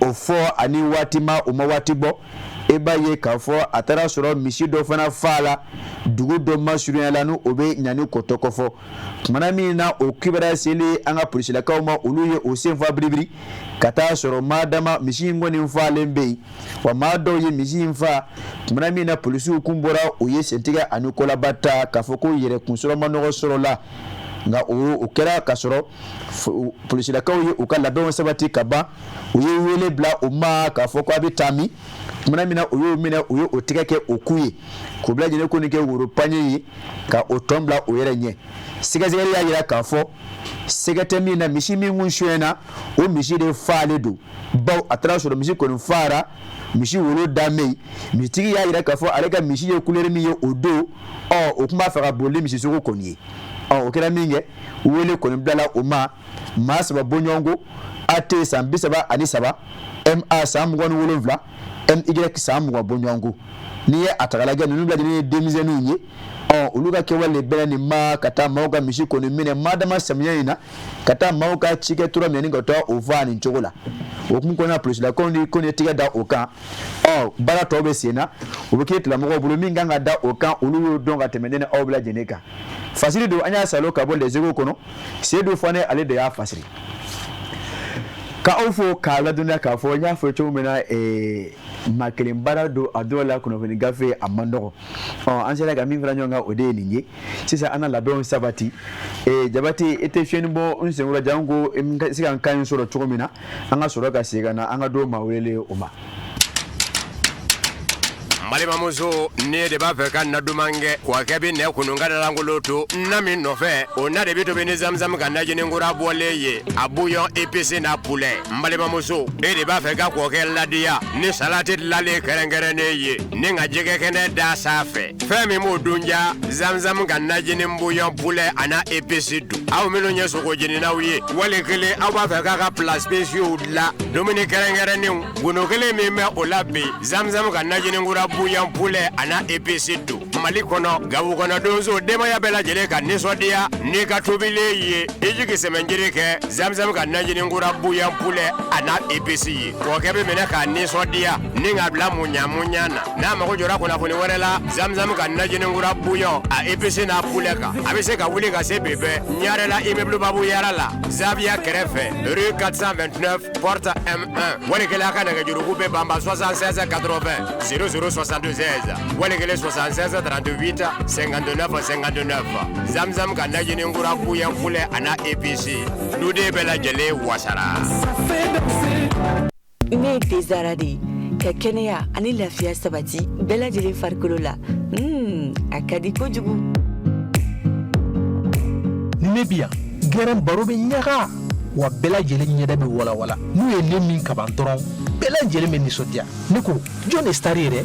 O fɔ ani waati ma, o ma waati bɔ, e b'a ye k'a fɔ a taara sɔrɔ misi dɔ fana fa la dugu dɔ masurunya la, ni o bɛ ɲani kɔtɔ kɔfɔ. Kumana min na o kibaruya selen an ka polisilakaw ma, olu ye o senfa biribiri ka taa sɔrɔ Madama misi in kɔni falen bɛ yen, wa maa dɔw ye misi in fa. Kumana min na polisiw kun bɔra, u ye sentigɛ ani kɔlaba ta k'a fɔ ko yɛrɛ kunsɔrɔ ma nɔgɔ sɔrɔ la. Nka o kɛra ka sɔrɔ polisilakaw ye u ka labɛnw sabati ka ban. U ye wele bila u ma k'a fɔ ko a bɛ taa min. Kumana min na u y'o minɛ, u ye o tigɛ kɛ o ku ye, k'o bila lajɛlen ko nin kɛ woro paɲɛ ye, ka o tɔn bila o yɛrɛ ɲɛ. Sɛgɛsɛgɛli y'a jira k'a fɔ sɛgɛ tɛ min na, misi min kun sonyɛna, o misi de faalen don, bawo a taara sɔrɔ misi kɔni faara, misi wolo dan bɛ yen. Misitigi y'a jira k'a fɔ ale ka misi ye couleur min ye o don, ɔ o tun b'a fɛ ka boli ni misisogo kɔni ye. Ɔ o kɛra min kɛ, wele kɔni bilala o ma, maa saba bɔɲɔgɔnko: AT san 33, MA san 27, MY san 20 bɔɲɔgɔnko. N'i ye a ta k'a lajɛ, ninnu bɛɛ lajɛlen ye denmisɛnninw ye. Ɔ olu ka kɛwale de bɛnna nin ma, ka taa maaw ka misi kɔni minɛ Madama samiya in na, ka taa maaw ka cikɛ tura minɛ ni ka taa o faa nin cogo la. O hukumu kɔnɔna, polisilakaw ni ko ni tigɛ da o kan. Ɔ baara tɔw bɛ sen na, o bɛ kiiritigɛlamɔgɔw bolo. Min kan ka da o kan, olu y'o dɔn ka tɛmɛ ne ni aw bɛɛ lajɛlen kan. Fasiri don, an y'a salo ka bɔ Les Échos kɔnɔ. Seydou Fane ale de y'a fasiri. Ka aw fo k'a ladɔnniya k'a fɔ n y'a fɔ cogo min na, maa kelen baara don, a dɔw la kunnafoni gafe a man nɔgɔ. Ɔ an sera ka min fara ɲɔgɔn kan, o de ye nin ye. Sisan an na labɛnw sabati. Jabate, e tɛ fiɲɛni bɔ n senkɔrɔ janko n ka se ka n kan in sɔrɔ cogo min na, an ka sɔrɔ ka segin ka na an ka don maa welelen o ma. N balimamuso, ne de b'a fɛ ka na duman kɛ, kɔkɛ bɛ nɛ kunun ka dalankolon to na min nɔfɛ, o na de bɛ tobi ni zamzam ka najini kura bɔlen ye, a bouillon épice n'a poulet. N balimamuso, e de b'a fɛ ka kɔkɛ ladiya ni salati dilanlen kɛrɛnkɛrɛnnen ye, ni ka jɛgɛ kɛnɛ da sanfɛ, fɛn min b'o dun ja, zamzam ka najini bouillon poulet a n'a épice dun. Aw minnu ye sogo jeninaw ye, wali kelen aw b'a fɛ k'a ka plats spéciaux dilan, dumuni kɛrɛnkɛrɛnnenw, gundo kelen min bɛ o la bi, zamzam ka najini kura bouillon poulet a n'a épice don. Mali kɔnɔ, Gawo kɔnɔ, donso denbaya bɛɛ lajɛlen ka nisɔndiya n'i ka tobilen ye, i jigi sɛmɛnjiri kɛ zamzam ka najini kura bouillon poulet a n'a épice ye. Kɔkɛ bɛ minɛ k'a nisɔndiya ni k'a bila muɲa muɲa na. N'a mago jɔra kunnafoni wɛrɛ la zamzam ka najini kura bouillon a épice n'a poulet kan, a bɛ se ka wuli ka se bi bɛɛ Ɲarela, immeuble Babu Yara la, Zaviya kɛrɛfɛ, rue 429, porte M1. Wali kelen a ka nɛgɛjuruku bɛ banba 76 80 00 76, wali kelen 76 38 59 59. Zamzam ka najini kura bouillon poulet a n'a épice, duden bɛɛ lajɛlen wasara. Ne ye Tezara de ye ka kɛnɛya ani lafiya sabati bɛɛ lajɛlen farikolo la. A ka di kojugu. Ni ne bi yan, gɛrɛn baro bɛ ɲaga wa, bɛɛ lajɛlen ɲɛda bɛ walawala. N'u ye ne min kaban dɔrɔn, bɛɛ lajɛlen bɛ nisɔndiya. Ne ko, jɔn de star ye dɛ?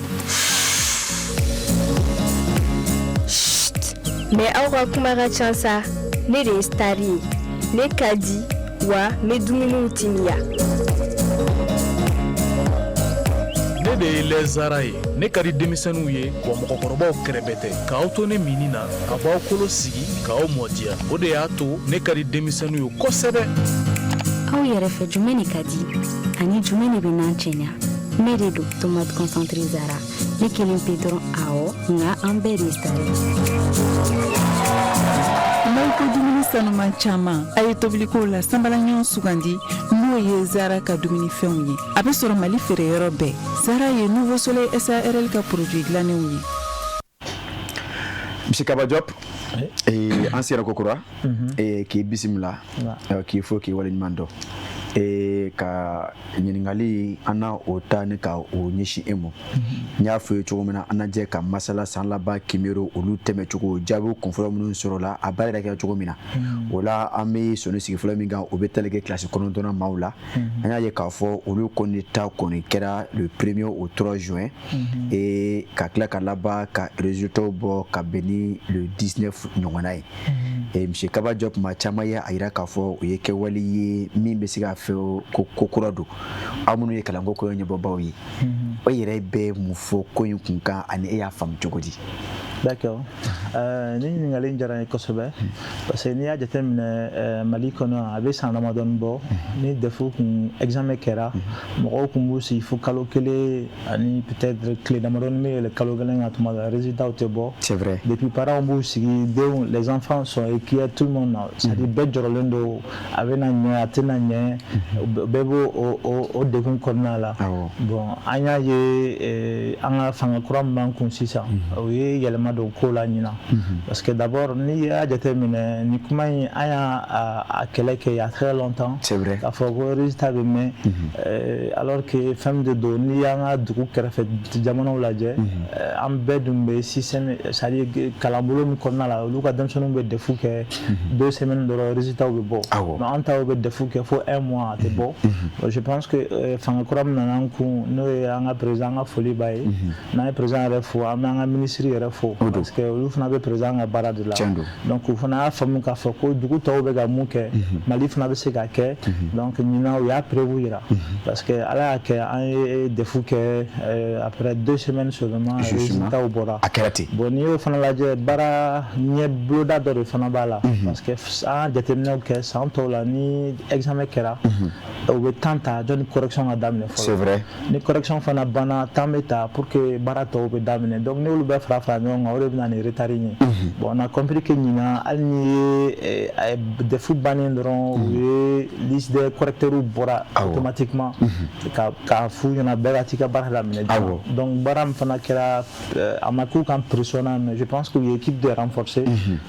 Mais aw ka kuma ka ca sa. Ne de ye star ye. Ne ka di wa, n bɛ dumuniw timiya. Ne de ye lɛzara ye. Ne ka di denmisɛnninw ye wa, mɔgɔkɔrɔbaw kɛrɛbɛ tɛ. K'aw to ne minni na, a b'aw kolo sigi k'aw mɔdiya. O de y'a to ne ka di denmisɛnninw ye kosɛbɛ. Aw yɛrɛ fɛ, jumɛn de ka di ani jumɛn de bɛ n'an cɛɲa? Ne de don, tomate concentré Zara. Ne kelen pe dɔrɔn, awɔ, nka an bɛɛ de ye star ye. N'aw ko dumuni sanuman caman, a ye tobilikow la sanbalaɲɔgɔn sugandi, n'o ye Zara ka dumunifɛnw ye. A bɛ sɔrɔ Mali feereyɔrɔ bɛɛ. Zara ye Nouveau Soleil SARL ka produit dilannenw ye. Monsieur Kaba Diop, an sera kokura k'i bisimila, k'i fo, k'i waleɲuman dɔn, ka ɲininkali an na o ta ni ka o ɲɛsin e ma. N y'a fɔ ye cogo min na, an na jɛ ka masala san laban kimero, olu tɛmɛcogo, jaabi kunfɔlɔ minnu sɔrɔla, a baara yɛrɛ kɛra cogo min na. O la, an bɛ sɔnni sigi fɔlɔ min kan, o bɛ tali kɛ kilasi 9nan maaw la. An y'a ye k'a fɔ olu kɔni ta kɔni kɛra le premier au 3 juin, et ka tila ka laban ka résultat bɔ ka bɛn ni le 19 ɲɔgɔnna ye. Et monsieur Kaba Diop, maa caman ye a yira k'a fɔ o ye kɛwale ye min bɛ se ka fɛ ko kura don. Aw minnu ye kalanko ko ɲɛbɔbaw ye, o yɛrɛ bɛ mun fɔ ko in kun kan, ani e y'a faamu cogo di? D'accord. Ni ɲininkali in diyara n ye kosɛbɛ, parce que n'i y'a jateminɛ, Mali kɔnɔ, a bɛ san damadɔni bɔ ni DEF kun examen kɛra, mɔgɔw kun b'u sigi fo kalo kelen ani peut-être tile damadɔni bɛ yɛlɛ kalo kelen kan, tuma dɔ la résultat tɛ bɔ. C'est vrai. Depuis, parents b'u sigi, denw, les enfants sont inquiets, tout le monde, c'est à dire bɛɛ jɔrɔlen don, a bɛ na ɲɛ, a tɛna ɲɛ, bɛɛ b'o o degun kɔnɔna la. Bon, an y'a ye, an ka fanga kura min b'an kun sisan, o ye yɛlɛma don ko la ɲinan, parce que d'abord, n'i y'a jateminɛ, nin kuma in, an y'a a kɛlɛ kɛ il y a très longtemps. C'est vrai. K'a fɔ ko résultat bɛ mɛn, alors que fɛn min de don, n'i y'an ka dugu kɛrɛfɛ jamanaw lajɛ, an bɛɛ dun bɛ système, c'est à dire kalanbolo min kɔnɔna la, olu ka denmisɛnninw bɛ DEF kɛ 2 semaines dɔrɔn, résultat bɛ bɔ, mais an taw bɛ DEF kɛ fo un mois, a tɛ bɔ. Je pense que fanga kura min nana an kun, n'o ye an ka président, an ka foli b'a ye. N'an ye président yɛrɛ fo, an bɛ an ka ministre yɛrɛ fo, parce que olu fana bɛ président ka baara de la. Donc u fana y'a faamu k'a fɔ ko dugu tɔw bɛ ka mun kɛ, Mali fana bɛ se ka kɛ. Donc ɲinan, u y'a prévu yira, parce que Ala y'a kɛ, an ye DEF kɛ, après 2 semaines seulement, résultat bɔra. A kɛra ten. Bon, n'i y'o fana lajɛ, baara ɲɛ boloda dɔ de fana b'a la, parce que an jateminɛw kɛ san tɔw la, ni examen kɛra, u bɛ temps ta jɔnni correction ka daminɛ fɔlɔ. C'est vrai. Ni correction fana banna, temps bɛ ta pour que baara tɔw bɛ daminɛ. Donc n'olu bɛɛ fara fara ɲɔgɔn kan, o de bɛ na ni retard in ligne. Bon, on a compris que ɲinan, hali ni ye DEF bannen dɔrɔn, u ye liste des correcteurs bɔra automatiquement k'a f'u ɲɛna bɛɛ ka t'i ka baara daminɛ. Donc baara min fana kɛra, a ma k'u kan pression na, mais je pense que u ye équipe de renforcer.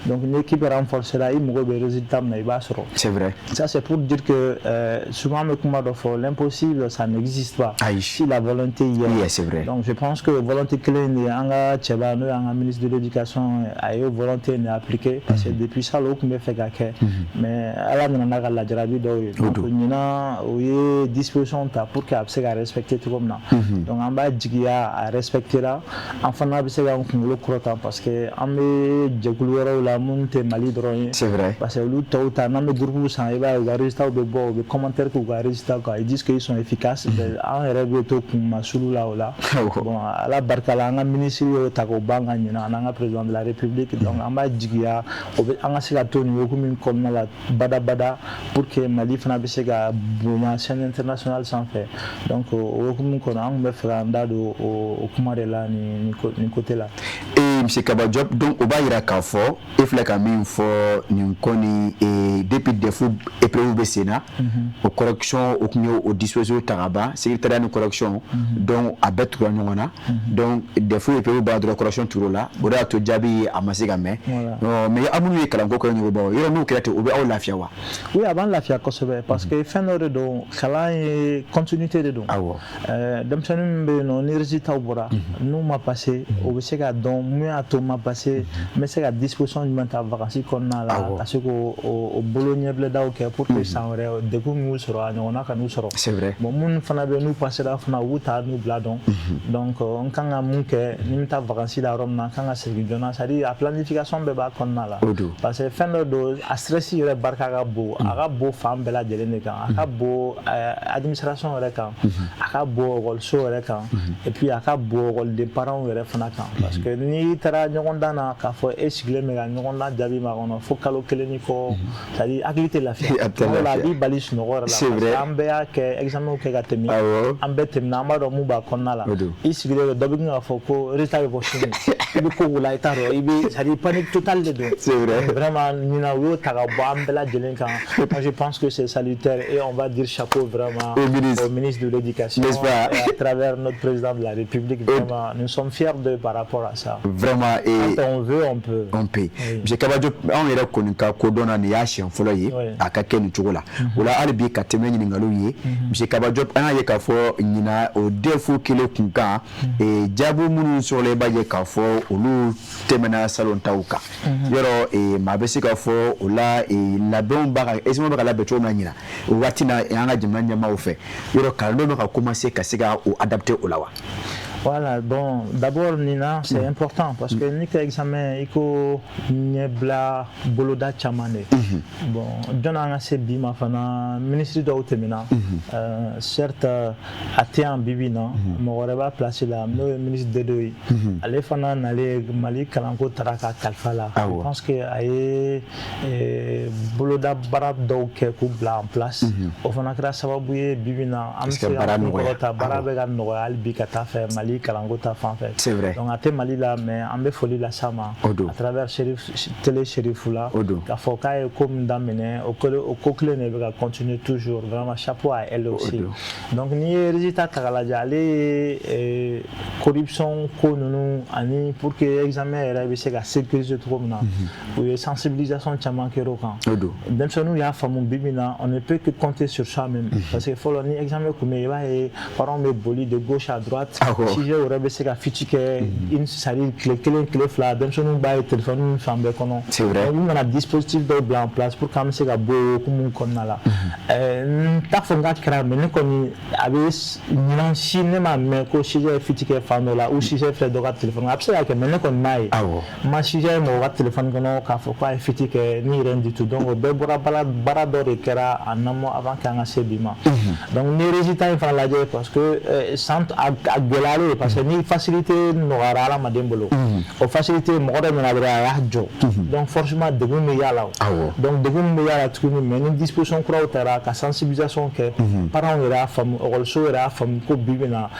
Donc ni équipe renforcée la, i mago bɛ résultat min na, i b'a sɔrɔ. C'est vrai. Ça, c'est pour dire que souvent an bɛ kuma dɔ fɔ, l'impossible, ça n'existe pas. Ayi. Si la volonté y est. Oui, c'est vrai. Donc je pense que volonté kelen de an ka cɛba, n'o y'an ka ministre de l'éducation, a ye volonté de appliquer, parce que depuis ça o tun bɛ fɛ ka kɛ, mais Ala nana n'a ka lajarabi dɔw ye. Donc ɲinan, o ye disposition ta pour que a bɛ se ka respecter cogo min na. Donc an b'a jigiya a respecter la, an fana bɛ se k'an kunkolo kɔrɔta, parce que an bɛ jɛkulu wɛrɛw la minnu tɛ Mali dɔrɔn ye. C'est vrai. Parce que olu tɔw ta, n'an bɛ groupe san, i b'a ye u ka résultats bɛ bɔ, u bɛ commentaire k'u ka résultats kan, ils disent qu'ils sont efficaces. An yɛrɛ bɛ to kunmasulu la o la. Bon, Ala barika la, an ka ministre y'o ta k'o ban ka ɲina, ani an ka président de la République. Donc an b'a jigiya o bɛ an ka se ka to nin hokumu in kɔnɔna la badabada, pour que Mali fana bɛ se ka bonya scène internationale sanfɛ. Donc o hokumu kɔnɔ, an tun bɛ fɛ k'an da don o kuma de la nin côté la. Ee, monsieur Kaba Diop, donc o b'a yira k'a fɔ e filɛ ka min fɔ nin kɔni, depuis DEF épreuve bɛ sen na, o correction, o tun ye o disposition ta ka ban, secrétariat ni correction, donc a bɛɛ tugura ɲɔgɔn na. Donc DEF épreuve b'a dɔrɔn, correction tugura la, o de y'a to jaabi a ma se ka mɛn. Mais aw minnu ye kalanko kɛ ɲɔgɔn bɔ yɔrɔ, n'o kɛra ten, o bɛ aw lafiya wa? Oui, a b'an lafiya kosɛbɛ, parce que fɛn dɔ de don, kalan ye continuité de don. Denmisɛnnin min bɛ yen nɔ, ni résultat bɔra, n'u ma passé, o bɛ se ka dɔn mun y'a to ma passé, n bɛ se ka disposition jumɛn ta vacances kɔnɔna la ka se k'o bolo ɲɛbilɛdaw kɛ pour que san wɛrɛ, degun min y'u sɔrɔ, a ɲɔgɔnna ka n'u sɔrɔ. C'est vrai. Bon, minnu fana bɛ yen n'u passera fana, u b'u ta n'u bila dɔn. Donc n kan ka mun kɛ ni n bɛ taa vacances la yɔrɔ min na, n kan ka segin joona, c'est à dire a planification bɛɛ b'a kɔnɔna la. Parce que fɛn dɔ don, a stress yɛrɛ barika ka bon, a ka bon fan bɛɛ lajɛlen de kan, a ka bon administration yɛrɛ kan, a ka bon ekɔliso yɛrɛ kan, et puis a ka bon ekɔliden parents yɛrɛ fana kan, parce que n'i taara ɲɔgɔndan na k'a fɔ e sigilen bɛ ka ɲɔgɔndan jaabi makɔnɔ fo kalo kelen ni kɔ, c'est à dire hakili tɛ lafiya. Tuma dɔ la, a b'i bali sunɔgɔ yɛrɛ la, parce que an bɛɛ y'a kɛ, examen kɛ ka tɛmɛ, an bɛɛ tɛmɛna, an b'a dɔn mun b'a kɔnɔna la. I sigilen don, dɔ bɛ k'a fɔ ko résultat bɛ bɔ sini, i bɛ ko o la, i t'a dɔn, i bɛ, c'est à dire panique totale de don. C'est vrai. Vraiment, ɲinan, u y'o ta ka bɔ an bɛɛ lajɛlen kan. Moi, je pense que c'est salutaire et on va dire chapeau vraiment au ministre de l'éducation, n'est-ce pas, et à travers notre président de la République, vraiment, nous sommes fiers d'eux par rapport à ça. Vraiment, et quand on veut, on peut. On peut. Monsieur Kaba Diop, anw yɛrɛ kɔni ka kodɔn na, nin y'a siɲɛ fɔlɔ ye a ka kɛ nin cogo la. O la, hali bi ka tɛmɛ ɲininkaliw ye, monsieur Kaba Diop, an y'a ye k'a fɔ ɲinan o DEF kelen kun kan, jaabi minnu sɔrɔla, i b'a ye k'a fɔ olu tɛmɛna salon taw kan. Yɔrɔ maa bɛ se k'a fɔ o la, labɛnw b'a ka examen bɛ ka labɛn cogo min na ɲinan o waati na, an ka jamana ɲɛmaaw fɛ, yɔrɔ kalandenw bɛ ka commencer ka se ka o adapter o la wa? Voilà, bon, d'abord, ɲinan, c'est important parce que ni ka examen, il faut ɲɛbila boloda caman de. Bon, jɔn an ka se bi ma fana, ministre dɔw tɛmɛna. Certes, a tɛ yan bi bi in na, mɔgɔ wɛrɛ b'a place la, n'o ye ministre Dedo ye. Ale fana nalen Mali kalanko taara ka kalifa la. Je pense que a ye boloda baara dɔw kɛ k'u bila en place. O fana kɛra sababu ye bi bi in na, an bɛ se ka kun kɔrɔta, baara bɛ ka nɔgɔya hali bi ka taa fɛ Mali kalanko ta fan fɛ. C'est vrai. Donc a tɛ Mali la, mais an bɛ foli las'a ma à travers Chérif télé Chérifou la, k'a fɔ k'a ye ko min daminɛ, o ko kelen de bɛ ka continuer toujours. Vraiment, chapeau à elle aussi. Donc n'i ye résultat ta k'a lajɛ, ale ye corruption ko ninnu ani pour que examen yɛrɛ bɛ se ka sécuriser cogo min na, u ye sensibilisation caman kɛ o kan. Denmisɛnninw y'a faamu bi bi in na, on ne peut que compter sur soi-même, parce que fɔlɔ, ni examen tun bɛ yen, i b'a ye parents bɛ boli de gauche à droite, sujet yɛrɛ bɛ se ka fuite kɛ une, c'est à dire tile kelen, tile fila, denmisɛnninw b'a ye téléphone fan bɛɛ kɔnɔ. C'est vrai. U nana dispositif dɔw bila en place pour qu'an bɛ se ka bɔ o hukumu kɔnɔna la. N t'a fɔ n k'a kɛra, mais ne kɔni a bɛ ɲinan si, ne m'a mɛn ko sujet ye fuite kɛ fan dɔ la ou sujet filɛ dɔ ka téléphone, a bɛ se ka kɛ, mais ne kɔni m'a ye. N ma sujet ye mɔgɔ ka téléphone kɔnɔ k'a fɔ k'a ye fuite kɛ ni rien du tout. Donc o bɛɛ bɔra baara dɔ de kɛra en amont avant k'an ka se bi ma. Donc ni résultat in fana lajɛ, parce que san a gɛlɛyalen ye, parce que ni facilité nɔgɔyara hadamaden bolo, o facilité, mɔgɔ dɔ nana dɔrɔn, a y'a jɔ, donc forcément degun bɛ y'a la. O donc degun min bɛ y'a la tuguni, mais ni disposition kuraw tara ka sensibilisation kɛ, parents yɛrɛ y'a faamu, ekɔliso yɛrɛ y'a faamu ko bi bi na,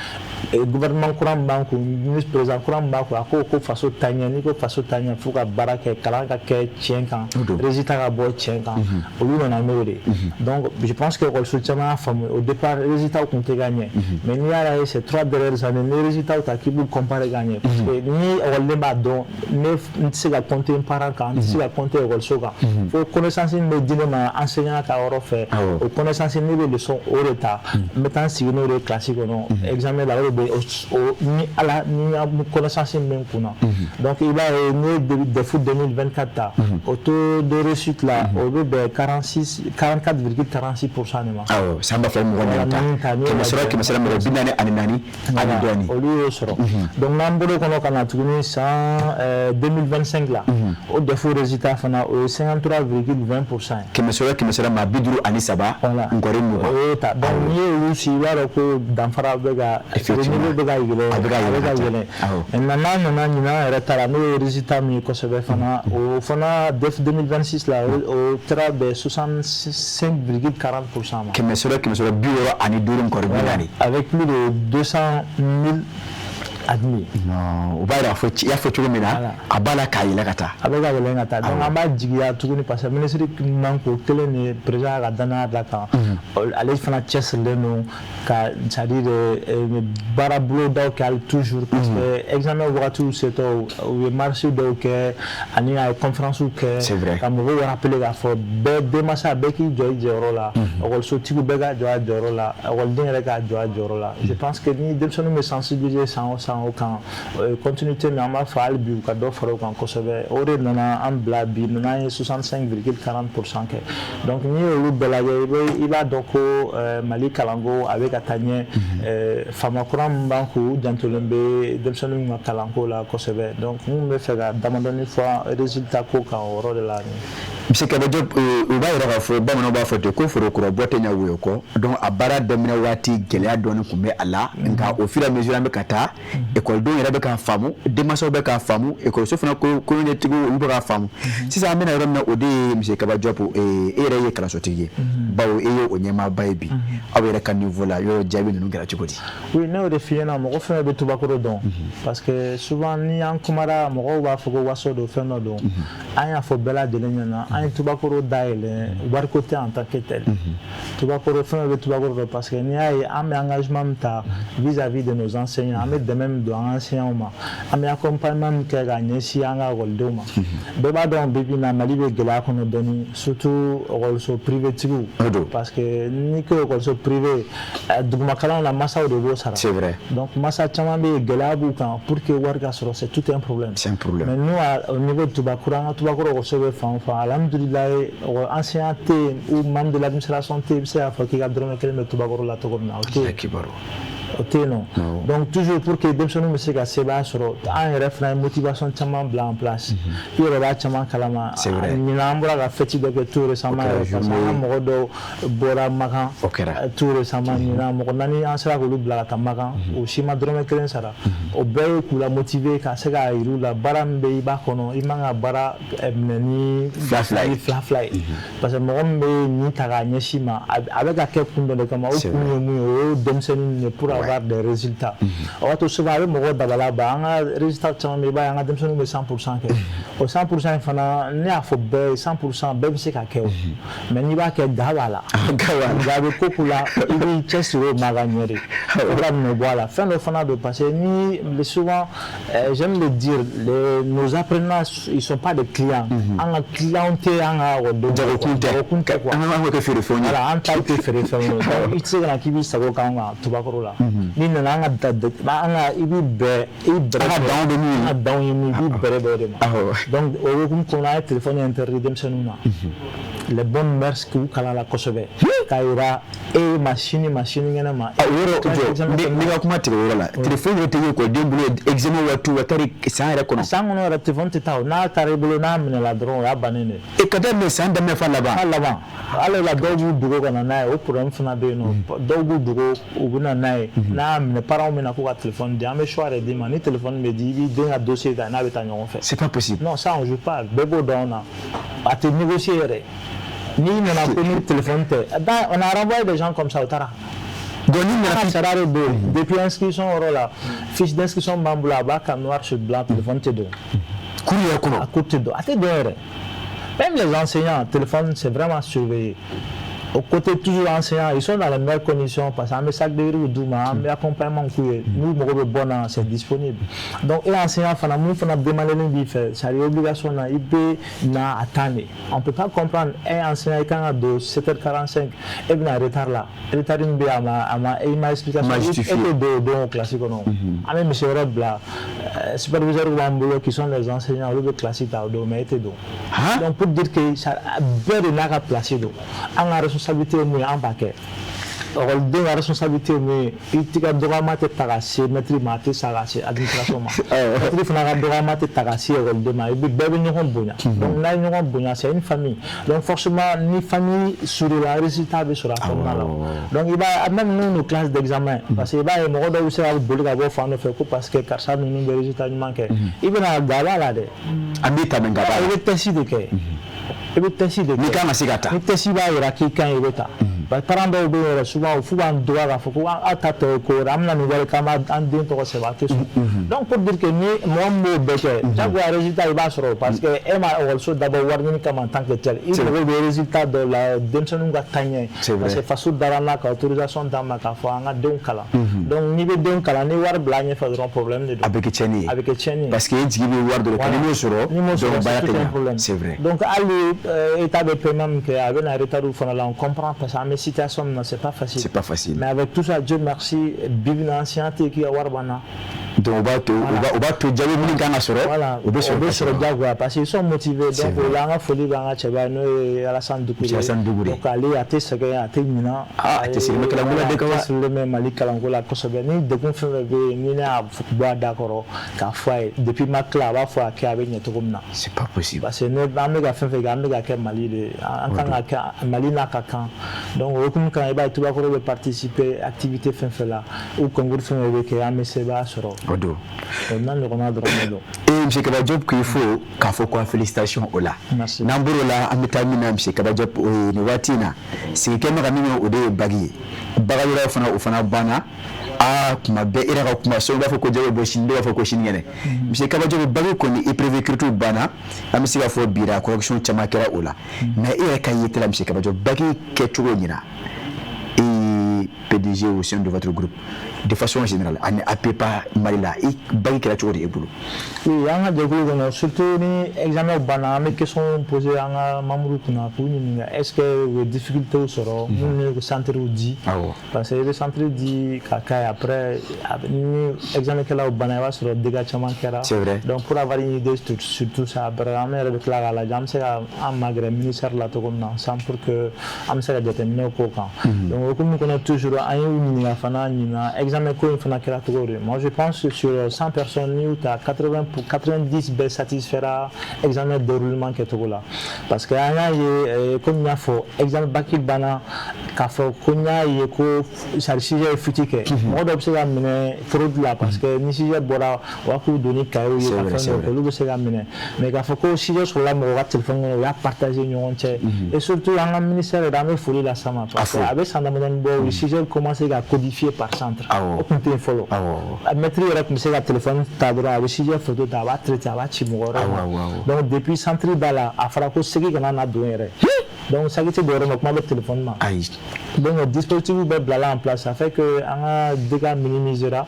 gouvernement kura min b'an kun, ministre président kura min b'a kun, a ko ko faso taa ɲɛ. N'i ko faso taa ɲɛ, fo ka baara kɛ, kalan ka kɛ tiɲɛ kan, résultat ka bɔ tiɲɛ kan. Olu nana n'o de ye. Donc je pense que ekɔliso caman y'a faamu. Au départ, résultat kun tɛ ka ɲɛ, mais n'i y'a ye ces 3 dernières années, ni résultat ta k'i b'u comparer ka ɲɛ, parce que ni ekɔliden b'a dɔn, ne n tɛ se ka compter n parent kan, n tɛ se ka compter ekɔliso kan, fo connaissance min bɛ di ne ma enseignant ka yɔrɔ fɛ, o connaissance, ne bɛ leçon o de ta, n bɛ taa n sigi n'o de ye classe kɔnɔ, examen la, o de bɛ o ni ala ni n ka connaissance min bɛ n kun na. Donc i b'a ye, n'i ye DEF 2024 ta, o taux de réussite la, o bɛ bɛn 46, 44,46 % de ma. Awɔ, san 2024 ta, kɛmɛ sɔrɔ kɛmɛ sɔrɔ mɔgɔ 44 ani dɔɔni. Olu y'o sɔrɔ. Donc n'an bɔr'o kɔnɔ ka na tuguni san 2025 la, o DEF résultat fana, o ye 53,20 % ye. Kɛmɛ sɔrɔ kɛmɛ sɔrɔ maa 53 nkɔri 20. O y'o ta. Donc n'i ye olu si, i b'a dɔn ko danfara bɛ ka, niveau bɛ ka yɛlɛ, a bɛ ka a bɛ ka yɛlɛ. Yɛlɛ. Maintenant, n'an nana ɲinan yɛrɛ ta la, n'o ye résultat min ye kosɛbɛ fana, o fana DEF 2026 la, o taara bɛn 65,40 % ma. Kɛmɛ sɔrɔ kɛmɛ sɔrɔ 65 nkɔri 40. Avec plus de 200 000 admis. Non, o b'a yira fɔ i y'a fɔ cogo min na, a b'a la k'a yɛlɛ ka taa. A bɛ ka yɛlɛ ka taa. Donc an b'a jigiya tuguni, parce que ministre man ko kelen de ye président y'a ka danaya da kan, ale fana cɛsirilen don ka, c'est à dire, baara bolodaw kɛ hali toujours, parce que examen wagatiw setɔ, u ye marche dɔw kɛ ani a ye conférence kɛ. C'est vrai. Ka mɔgɔw rappeler k'a fɔ bɛɛ, denmansa bɛɛ k'i jɔ i jɔyɔrɔ la, ekɔlisotigiw bɛɛ ka jɔ a jɔyɔrɔ la, ekɔliden yɛrɛ k'a jɔ a jɔyɔrɔ la. Je pense que ni denmisɛnninw bɛ sensibiliser san o san o kan, continuité min an b'a fɔ, hali bi u ka dɔ fara o kan kosɛbɛ. O de nana an bila bi n'an ye 65,40 % kɛ. Donc n'i y'olu bɛɛ lajɛ, i b'a dɔn ko Mali kalanko a bɛ ka taa ɲɛ. Faama kura min b'an kun, u jantolen bɛ denmisɛnninw ka kalanko la kosɛbɛ. Donc n kun bɛ fɛ ka damadɔni fɔ résultat ko kan o yɔrɔ de la. Monsieur Kaba Diop, u b'a yira k'a fɔ, bamananw b'a fɔ ten ko foro kura bɔ tɛ ɲɛ woyo kɔ. Donc a baara daminɛ waati, gɛlɛya dɔɔni tun bɛ a la, nka au fur et à mesure an bɛ ka taa, ekɔlidenw yɛrɛ bɛ k'a faamu, denmansaw bɛ k'a faamu, ekɔliso fana koɲɛtigiw, olu bɛ k'a faamu. Sisan an bɛna yɔrɔ min na, o de ye monsieur Kaba Diop, e yɛrɛ ye kalansotigi ye, bawo e ye o ɲɛmaaba ye bi. Aw yɛrɛ ka niveau la, yɔrɔ jaabi ninnu kɛra cogo di? Oui, ne y'o de f'i ɲɛna, mɔgɔ fɛn fɛn bɛ Tubakɔrɔ dɔn, parce que souvent ni an kumara, mɔgɔw b'a fɔ ko waso don, fɛn dɔ don. An y'a fɔ bɛɛ lajɛlen ɲɛna, an ye Tubakɔrɔ dayɛlɛ, wariko tɛ en tant que tel. Tubakɔrɔ, fɛn fɛn bɛ Tubakɔrɔ dɔn, parce que n'i y'a ye, an bɛ engagement min ta vis-à-vis de nos enseignants, an bɛ dɛmɛ min don an ka enseignants ma, an bɛ accompagnement min kɛ ka ɲɛsin an ka ekɔlidenw ma. Bɛɛ b'a dɔn bi bi in na, Mali bɛ gɛlɛya kɔnɔ dɔɔni, surtout ekɔliso privé tigiw, parce que n'i ko ekɔliso privé, duguma kalanw na, masaw de b'o sara. C'est vrai. Donc masa caman bɛ yen, gɛlɛya b'u kan, pour que wari ka sɔrɔ, c'est tout un problème. C'est un problème. Mais nous, au niveau de Tubakɔrɔ, an ka Tubakɔrɔ ekɔliso bɛ fan o fan, alhamdulilayi, enseignant tɛ yen ou membre de l'administration tɛ yen, i bɛ se k'a fɔ k'i ka dɔrɔmɛ kelen bɛ Tubakɔrɔ la cogo min na, o tɛ yen. Kibaru. O tɛ yen nɔ. Donc toujours pour que denmisɛnninw bɛ se ka sebaaya sɔrɔ, an yɛrɛ fana ye motivation caman bila en place. I yɛrɛ b'a caman kalama. C'est vrai. Ɲinan, an bɔra ka fête dɔ kɛ tout récemment yɛrɛ, parce que an ka mɔgɔ dɔw bɔra Makan. O kɛra. Tout récemment, ɲinan, mɔgɔ naani, an sera k'olu bila ka taa Makan, o si ma dɔrɔmɛ kelen sara. O bɛɛ ye k'u la motiver, ka se k'a yir'u la baara min bɛ, i b'a kɔnɔ, i man ka baara minɛ ni fila fila ye. Ni fila fila ye, parce que mɔgɔ min bɛ nin ta k'a ɲɛsin ma, a bɛ ka kɛ kun dɔ de kama. O kun ye mun ye? O ye denmisɛnninw ye, pour avoir des résultats. O b'a to souvent a bɛ mɔgɔw dabala ban, an ka résultat caman bɛ yen, i b'a ye an ka denmisɛnninw bɛ 100 % kɛ. O 100 % in fana, ne y'a fɔ bɛɛ ye, 100 % bɛɛ bɛ se ka kɛ o, mais n'i b'a kɛ, ga b'a la, ga bɛ ko ko la, i b'i cɛsiri o ma ka ɲɛ de, o ka nɔ bɔ a la. Fɛn dɔ fana don, parce que ni souvent, j'aime le dire, nos apprenants, ils sont pas des clients. An ka clients tɛ an ka ekɔlidenw. Jagokun tɛ. Jagokun tɛ quoi. An ka kɛ feerefɛnw ye. Voilà, an taw tɛ feerefɛnw ye. Donc i tɛ se ka na k'i b'i sago k'anw kan Tubakɔrɔ la. N'i nana an ka da, an ka, i b'i bɛɛ i bɛrɛ An ka danw bɛ min ye. An ka danw ye min ye, i b'i bɛrɛ bɛn o de ma. Donc o hukumu kɔnɔ, an ye téléphone interdit denmisɛnninw na. Les bonnes mœurs, k'u kalan la kosɛbɛ, k'a yira e ma sini ma sinikɛnɛ ma. O yɔrɔ jɔ, n bɛ ka kuma tigɛ o yɔrɔ la. Téléphone yɛrɛ tɛ ye ekɔliden bolo examen waati, wa tari san yɛrɛ kɔnɔ. San kɔnɔ yɛrɛ, téléphone tɛ taa o. N'a taara i bolo, n'a minɛla dɔrɔn, o y'a bannen de. E ka daminɛ san daminɛ f'a laban. F'a laban. Hali o la, dɔw b'u dogo ka na n'a ye. O problème fana bɛ yen nɔ. Dɔw b'u dogo, u bɛ na n'a ye. N'a y'a minɛ, parents bɛna k'u ka téléphone di, an bɛ choix de d'i ma. Ni téléphone bɛ di, i b'i den ka dossier ta, n'a bɛ taa ɲɔgɔn fɛ. C'est pas possible. Non, ça on joue pas. Bɛɛ b'o dɔn na, a tɛ négocier yɛrɛ. N'i nana ko ni téléphone tɛ, on a renvoyé des gens comme ça, o taara. Donc ni nana sariya de don. Depuis inscription yɔrɔ la, fiche d'inscription b'an bolo, a b'a kan noir sur blanc, téléphone tɛ don. Cours yɛrɛ kɔnɔ? A cours tɛ don, a tɛ don yɛrɛ. Même les enseignants, téléphone, c'est vraiment surveillé. Au côté toujours enseignants, ils sont dans les meilleures conditions parce qu'an bɛ sac de riz d'u ma, an bɛ accompagnement k'u ye, n'u mago bɛ bɔ na, c'est disponible. Donc e enseignant fana, mun fana demandelen b'i fɛ, c'est à dire obligation na, i bɛ na à temps de. On peut pas comprendre un enseignant, i kan ka don 7h45, e bɛna retard la, retard min bɛ yen, a ma i ma explication, e tɛ don o don classe kɔnɔ. An bɛ misi wɛrɛ bila, superviseur b'an bolo qui sont les enseignants, olu bɛ classe ta o don, mais e tɛ don. Donc pour dire que bɛɛ de n'a ka place don. An ka responsabilité ye mun ye, an b'a kɛ. Ekɔliden ka responsabilité ye mun ye? I t'i ka dɔgɔyama tɛ ta ka se maître ma, a tɛ sa ka se administration ma. Maître fana ka dɔgɔyama tɛ ta ka se ekɔliden ma. I bɛ bɛɛ bɛ ɲɔgɔn bonya. Donc n'a ye ɲɔgɔn bonya, c'est une famille. Donc forcément, ni famille soudée, résultat bɛ sɔrɔ a kɔnɔna la. Donc i b'a même nous, nos classes d'examen, parce que i b'a ye mɔgɔ dɔw bɛ se ka boli ka bɔ fan dɔ fɛ ko parce que karisa ninnu bɛ résultat ɲuman kɛ. I bɛna gaba la dɛ. An b'i ta mɛ gaba la. I bɛ test de kɛ. I bɛ test de kɛ. N'i kan ka se ka ta. Ni test b'a jira k'i kan ɲi, i bɛ ta. Parce que parents dɔw bɛ yen yɛrɛ, souvent f'u b'an dɔgɔya k'a fɔ ko aw ta tɔ ye ko wɛrɛ, an bɛna nin wari k'an b'an den tɔgɔ sɛbɛn, a tɛ sɔn. Donc pour dire que ni mɔgɔ min b'o bɛɛ kɛ, jagoya résultat i b'a sɔrɔ, parce que e ma ekɔliso dabɔ wari ɲini kama en tant que tel. I mago bɛ résultat dɔw la, denmisɛnninw ka taa ɲɛ. Parce que faso dara n na ka autorisation d'an ma k'a fɔ an ka denw kalan. Donc n'i bɛ denw kalan, ni wari bila ɲɛfɛ dɔrɔn, problème de don. A bɛ kɛ tiɲɛni ye. A bɛ kɛ tiɲɛni ye. Parce que e jigi bɛ wari dɔ de kan, n'i m'o sɔrɔ, n'i m'o sɔrɔ, donc baara c'est tɛ tout un ɲɛ. problème. C'est vrai. Donc hali état bɛ paiement min kɛ, a bɛ na retard fana la, on comprend, parce que an bɛ situation min na, c'est pas facile. C'est pas facile. Mais avec tout ça, Dieu merci, bi bi in na enseignant tɛ k'i ka wari banna. Donc o b'a to jaabi minnu kan ka sɔrɔ, o bɛ sɔrɔ. O bɛ sɔrɔ diyagoya parce qu'ils sont motivés. Donc o la, an ka foli bɛ an ka cɛba ye, n'o ye Alassane Doucouré. Alassane Doucouré. Donc ale, a tɛ sɛgɛn, a tɛ ɲinɛ. Ah, a tɛ sɛgɛn kalanko la dɛ, kaba. A sirilen bɛ Mali kalanko la kosɛbɛ. Ni degun fɛn fɛn bɛ yen, ni ne y'a bɔ a da kɔrɔ k'a fɔ a ye, depuis ma tila, a b'a fɔ a kɛ, a bɛ ɲɛ cogo min na. C'est pas possible. Parce que ne, an bɛ ka fɛn fɛn kɛ, an bɛ ka kɛ Mali de, an kan ka kɛ Mali n'a ka kan. Donc o hukumu kan, i b'a ye Tubakɔrɔ bɛ participer activité fɛn fɛn la ou concours fɛn fɛn bɛ kɛ, an bɛ sebaaya sɔrɔ. O don. O n'a ɲɔgɔnna dɔrɔn de don. Ee, monsieur Kaba Diop, k'i fo k'a fɔ ko félicitation o la. Merci. N'an bɔr'o la, an bɛ taa min na, monsieur Kaba Diop, o ye nin waati in na sigi kɛ bɛ ka min kɛ, o de ye bac ye. Baccalauréat fana, o fana banna. Aa, kuma bɛɛ e yɛrɛ ka kuma so, i b'a fɔ ko jaabi bɔ sini, dɔw b'a fɔ ko sinikɛnɛ. Monsieur Kaba Diop, bac kɔni épreuve écrite banna, an bɛ se k'a fɔ bi la correction caman kɛra o la. Mais e yɛrɛ ka yeta la, monsieur Kaba Diop, bac kɛcogo ɲina, et PDG au sein de votre groupe, de façon générale, ani APEPA Mali la, i bac kɛra cogo di e bolo? Oui, an ka jɛkulu kɔnɔ, surtout ni examen banna, an bɛ question poser an ka membres kunna k'u ɲininka est ce que u ye difficulté sɔrɔ, minnu ye centre di. Parce que i bɛ centre di ka k'a ye, après ni examen kɛlaw banna, i b'a sɔrɔ dégâts caman kɛra. C'est vrai. Donc pour avoir une idée sur tout ça, après an yɛrɛ bɛ tila k'a lajɛ an bɛ se ka an magɛrɛ ministère la cogo min na ensemble pour que an bɛ se ka jateminɛw k'o kan. Donc o hukumu kɔnɔ, toujours an y'u ɲininka fana ɲinan examen ko in fana kɛra cogo di. Moi je pense que sur 100 personnes, n'i y'u ta, 80 pour 90 bɛɛ satisfera examen déroulement kɛcogo la, parce que an y'a ye, komi n y'a fɔ, examen bac banna k'a fɔ ko n y'a ye ko c'est à dire sujet ye fuite kɛ, mɔgɔ dɔw bɛ se ka minɛ fraude la, parce que ni sujet bɔra, u b'a k'u don ni cahier ye ka fɛn dɔw kɛ, olu bɛ se ka minɛ. Mais k'a fɔ ko sujet sɔrɔla mɔgɔ ka téléphone kɔnɔ, u y'a partager ɲɔgɔn cɛ, et surtout an ka ministère yɛrɛ, an bɛ foli las'a ma, parce que a bɛ san damadɔni bɔ, u ye sujet commencé ka codifier par centre. O tun tɛ yen fɔlɔ. Maître yɛrɛ tun bɛ se ka téléphone ta dɔrɔn, a bɛ sujet photo ta, a b'a traiter, a b'a ci mɔgɔ wɛrɛ ma. Donc depuis centre da la, a fɔra ko segi kana na don yɛrɛ. Donc sagi tɛ don yɔrɔ ma, kuma bɛ téléphone ma. Ayi. Donc dispositif bɛɛ bilala en place, ça fait que an ka dégâts minimisera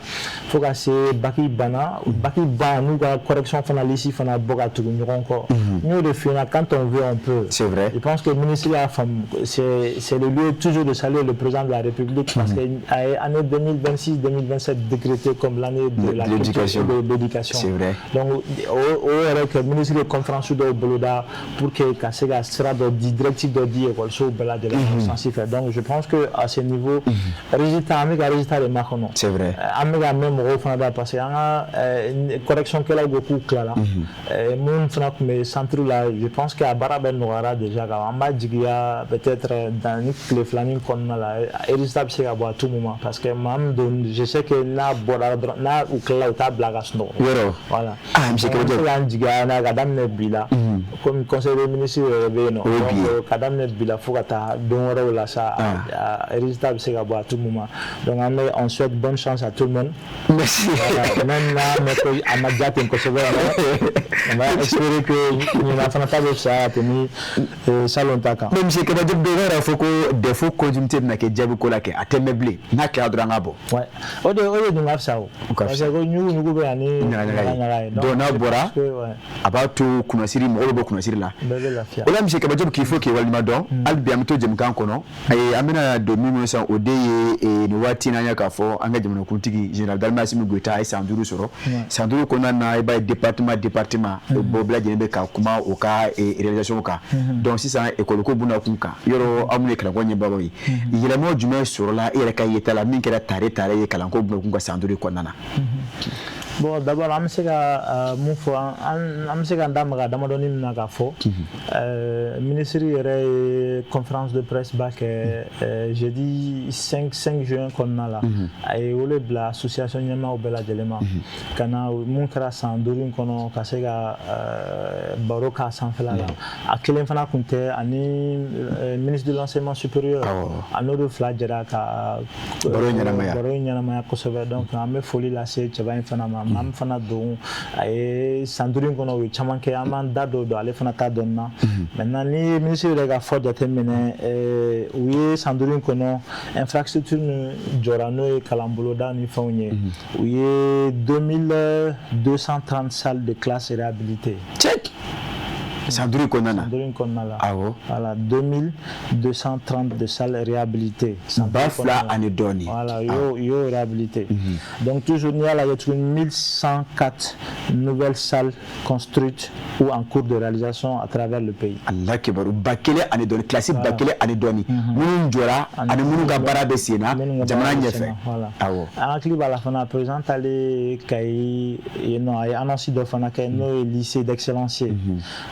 fo ka se bac banna. Bac ban, n'u ka correction fana liste fana bɔ ka tugu ɲɔgɔn kɔ. N y'o de f'i ɲɛna, quand on veut, on peut. C'est vrai. Je pense que le ministre y'a faamu. C'est le lieu toujours de saluer le président de la République, parce que a ye année 2026 2027 décrété comme l'année de la l'éducation. De l'éducation. C'est vrai. Donc o yɛrɛ kɛ, ministre ye conférence dɔw boloda pour que ka se ka sira dɔ di, directive. dɔ di ekɔlisow bɛɛ lajɛlen ma sens fɛ. Donc je pense que à ce niveau, résultat, an bɛ ka résultat de makɔnɔ. C'est vrai. An bɛ ka mɛn mɔgɔw fana da, parce que an ka correction kɛlaw ko k'u tilala. Mun fana tun bɛ centre la, je pense que a baara bɛɛ nɔgɔyara déjà. Ka an b'a jigiya, peut-être dans ni tile filanin kɔnɔna la, résultat bɛ se ka bɔ à tout moment, parce que maa min don, je sais que n'a bɔra dɔrɔn, n'a u tilala, u t'a bila ka sunɔgɔ. Yɔrɔ. Voilà. Ah, monsieur Donc, an bɛ se Kɛlɛjɛ. k'an jigiya n'a ka daminɛ bi la, komi conseil des ministres yɛrɛ bɛ yen nɔ. O ye bi ye. Donc ka daminɛ bi la fo ka taa don wɛrɛw la sa, a résultat bɛ se ka bɔ à tout moment. Donc an bɛ, on souhaite bonne chance à tout le monde. Merci. Voilà, même n'a mɛn ko a ma diya ten kosɛbɛ, mais on va espérer que ɲinan fana ta bɛ fisaya ka tɛmɛ salon ta kan. Mais monsieur Kaba Diop, dɔw yɛrɛ fɔ ko défaut continuité bɛna kɛ jaabi ko la kɛ, a tɛ mɛn bilen, n'a kɛra dɔrɔn an ka bɔ. Ouais. O de dun ka fisa o. O ka Parce fisa. que ko ɲugu ɲugu bɛ yan ni ɲaga ɲaga ɲaga ye. ye. Donc n'a je bɔra, pense que, ouais, a b'a to kunnasiri, mɔgɔw bɛ bɔ kunnasiri la. Bɛɛ bɛ lafiya. O la, monsieur Kaba Diop, k'i fo k'i waleɲuman dɔn. Hali bi an bɛ to jɛmukan kɔnɔ. Ayi, an bɛna don min kɔnɔ sisan, o de ye nin waati in na, an y'a k'a fɔ an ka jamanakuntigi général d'armée Assimi Goïta a ye san 5 sɔrɔ. San 5 kɔnɔna na, i b'a ye département bɛɛ lajɛlen bɛ ka kuma o ka réalisation kan. Donc sisan école ko buna kun kan, yɔrɔ aw minnu ye kalanko ɲɛbagaw ye, yɛlɛma jumɛn sɔrɔla e yɛrɛ ka yeta la min kɛra tare tare ye kalanko buna kun kan san 5 kɔnɔna na? Bon, d'abord an bɛ se ka mun fɔ, an bɛ se k'an da maga damadɔni min na k'a fɔ ministre yɛrɛ ye conférence de presse ba kɛ jeudi 5 juin kɔnɔna la. A ye wele bila association ɲɛmaaw bɛɛ lajɛlen ma ka na mun kɛra san 5 in kɔnɔ, ka se ka baro k'a sanfɛla la. A kelen fana tun tɛ, ani ministre de l'enseignement supérieur, a n'olu fila jɛra ka baro in ɲɛnamaya. Baro in ɲɛnamaya kosɛbɛ. Donc an bɛ foli lase cɛba in fana ma. Maa min fana don, a ye san 5 in kɔnɔ, u ye caman kɛ, an b'an da don ale fana ta dɔɔni na. Maintenant, ni ye ministre yɛrɛ ka fɔ jateminɛ, u ye san 5 in kɔnɔ infrastructure min jɔra, n'o ye kalanboloda ni fɛnw ye, u ye 2230 salles de classe réhabilitées. Check. San 5 kɔnɔna na. San 5 in kɔnɔna la. Awɔ. Voilà, 2230 de salles réhabilitées. San Ba 5 fila kɔnɔna la. ani dɔɔni. Voilà, u y'o réhabilité. Donc toujours n'i y'a lajɛ tuguni, 1104 nouvelles salles construites ou en cours de réalisation à travers le pays. Allah kibaru, 1000 ani dɔɔni, kilasi 1000 ani dɔɔni minnu jɔra ani minnu ka baara bɛ sen na Minnu ka jamana baara bɛ ɲɛfɛ. sen na, voilà. Awɔ. An hakili b'a la fana, président talen Kayi yen nɔ, a ye annonce dɔ fana kɛ, n'o ye lycée d'excellence ye.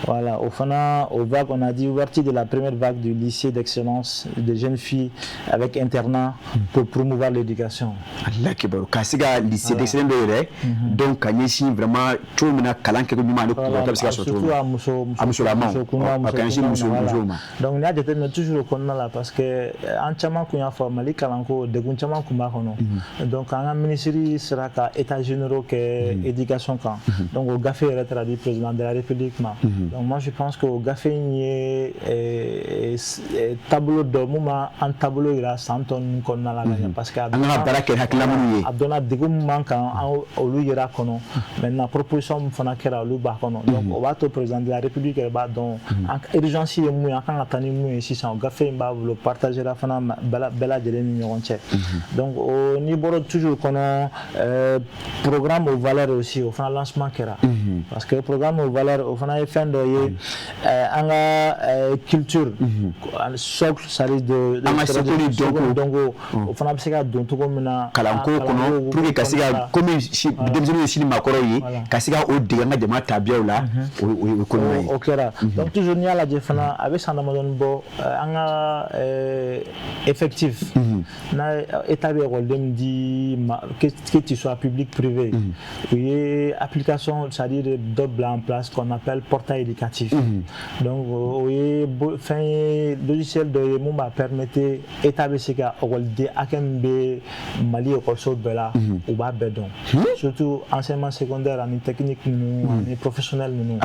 Voilà, au fana, au vague, on a dit ouverture de la première vague du lycée d'excellence de jeunes filles avec internat pour promouvoir l'éducation. Allah kibaru, ka se ka lycée d'excellence dɔ yɛrɛ donc ka ɲɛsin vraiment cogo min na kalan kɛko ɲuman ani kunkɔrɔta bɛ se ka sɔrɔ cogo min Surtout a muso a musolamaw muso kunda, a muso ka ɲɛsin kunda muso na, voilà. musow ma. Donc n'i y'a jateminɛ toujours o kɔnɔna la, parce que an caman kun y'a fɔ Mali kalanko degun caman kun b'a kɔnɔ. Donc an ka ministre sera ka états généraux kɛ éducation kan. Donc o gafe yɛrɛ taara di président de la République ma. Donc moi je pense que o gafe in ye taabolo dɔ mun b'an taabolo yira san tɔ ninnu kɔnɔna la ka ɲɛ, parce que a An kan ka baara kɛ ni hakilina minnu ye. A dɔnna degun min b'an kan, an olu yera kɔnɔ. Maintenant, proposition min fana kɛra, olu b'a kɔnɔ. Donc o b'a to président de la République yɛrɛ b'a dɔn an urgence ye mun ye, an kan ka taa ni mun ye sisan. O gafe in b'a bolo, partagera fana bɛɛ lajɛlen ni ɲɔgɔn cɛ. Donc o n'i bɔra toujours kɔnɔ, programme aux valeurs aussi, o fana lancement kɛra, parce que programme aux valeurs, o fana ye fɛn dɔ ye, an ka culture socle, c'est-à-dire de An ka seko ni dɔnko. Dɔnko, o fana bɛ se ka don cogo min na kalanko kɔnɔ, pour que ka se ka komi denmisɛnninw ye sini maakɔrɔw ye, ka se ka o dege an ka jamana tabiyaw la, o ye ko ɲuman ye. O kɛra. Donc toujours n'i y'a lajɛ fana, a bɛ san damadɔni bɔ, an ka effectif n'a état bɛ ekɔliden min di ma, que tu sois public, privé, u ye application, c'est-à-dire dɔ bila en place qu'on appelle portail éducatif. Donc o ye fɛn ye, logiciel dɔ ye mun b'a permettre état bɛ se ka ekɔliden hakɛ min bɛ Mali ekɔliso bɛɛ la, u b'a bɛɛ dɔn, surtout enseignement secondaire ani technique ninnu ani professionnel ninnu.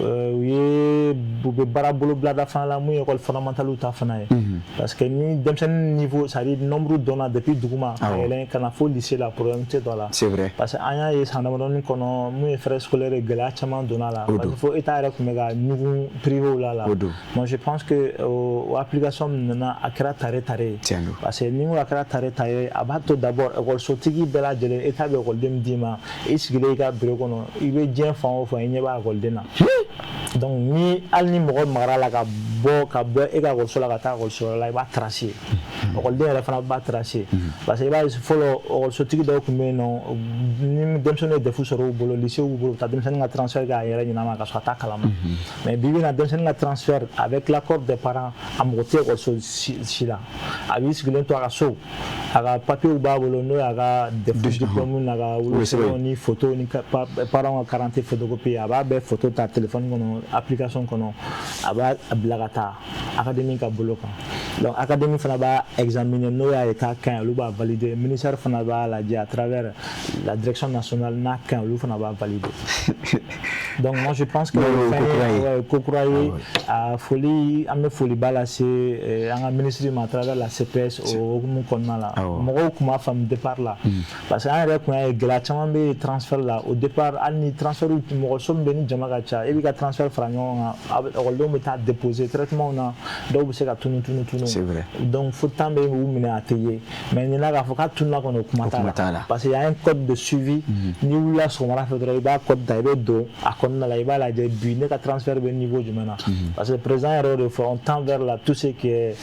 U ye u bɛ baara bolo bilada fana la mun ye école fondamentale ta fana ye, parce que ni denmisɛnnin niveau, c'est à dire nombre dɔnna depuis duguma ka yɛlɛn ka na fo lycée la, problème tɛ dɔ la. C'est vrai. Parce que an y'a ye san damadɔni kɔnɔ, mun ye frais scolaire ye, gɛlɛya caman donna la, parce que fo état yɛrɛ tun bɛ ka ɲugun privé la. Moi je pense que o application min nana, a kɛra tare tare ye, parce que ni n ko a kɛra tare tare ye, a b'a to d'abord ekɔlisotigi bɛɛ lajɛlen, état bɛ ekɔliden min d'i ma, i sigilen i ka bureau kɔnɔ, i bɛ diɲɛ fan o fan, i ɲɛ b'a ekɔliden na. Donc ni hali ni mɔgɔ magara la ka bɔ ka bɔ e ka ekɔliso la ka taa ekɔliso wɛrɛ la, i b'a trace ye. Ekɔliden yɛrɛ fana b'a trace ye, parce que i b'a ye, fɔlɔ, ekɔlisotigi dɔw tun bɛ yen nɔ, ni denmisɛnnin ye DEF sɔrɔ u bolo, lycée b'u bolo, u bɛ taa denmisɛnnin ka transfert kɛ a yɛrɛ ɲinama ma ka sɔrɔ a t'a kalama. Mais bi bi in na, denmisɛnnin ka transfert avec l'accord des parents, a mago tɛ ekɔliso si la. A b'i sigilen to a ka so, a ka papiers b'a bolo, n'o y'a ka DEF diplôme n'a ka wolosɛbɛnw ni photo ni parents ka carte photocopie. A b'a bɛɛ photo ta téléphone kɔnɔ, application kɔnɔ, a b'a bila ka taa académie ka bolo kan. Donc académie fana b'a examiner, n'o y'a ye k'a ka ɲi, olu b'a valider. Ministère fana b'a lajɛ à travers la direction nationale, n'a ka ɲi, olu fana b'a valider. Donc moi, je pense que fɛn ye ko kura ye. A foli, an bɛ foliba lase an ka ministre ma à travers la CPS. O hukumu kɔnɔna la, mɔgɔw tun b'a faamu départ la, parce que an yɛrɛ tun y'a ye gɛlɛya caman bɛ transfert la au départ. Hali ni transfert, mɔgɔ min bɛ ni jama ka ca, e b'i ka transfert fara ɲɔgɔn kan, ekɔlidenw bɛ taa déposer traitement na, dɔw bɛ se ka tunu tunu tunu. C'est vrai. Donc fo temps bɛ u minɛ, a tɛ ye. Mais ɲinan, k'a fɔ k'a tununa kɔni, o kuma t'a la, parce que y a un code de suivi. N'i wulila sɔgɔmada fɛ dɔrɔn, i b'a code ta, i bɛ don a kɔnɔna la, i b'a lajɛ bi ne ka transfert bɛ niveau jumɛn na, parce que président yɛrɛ de fɔ, on tend vers la tout ce qui est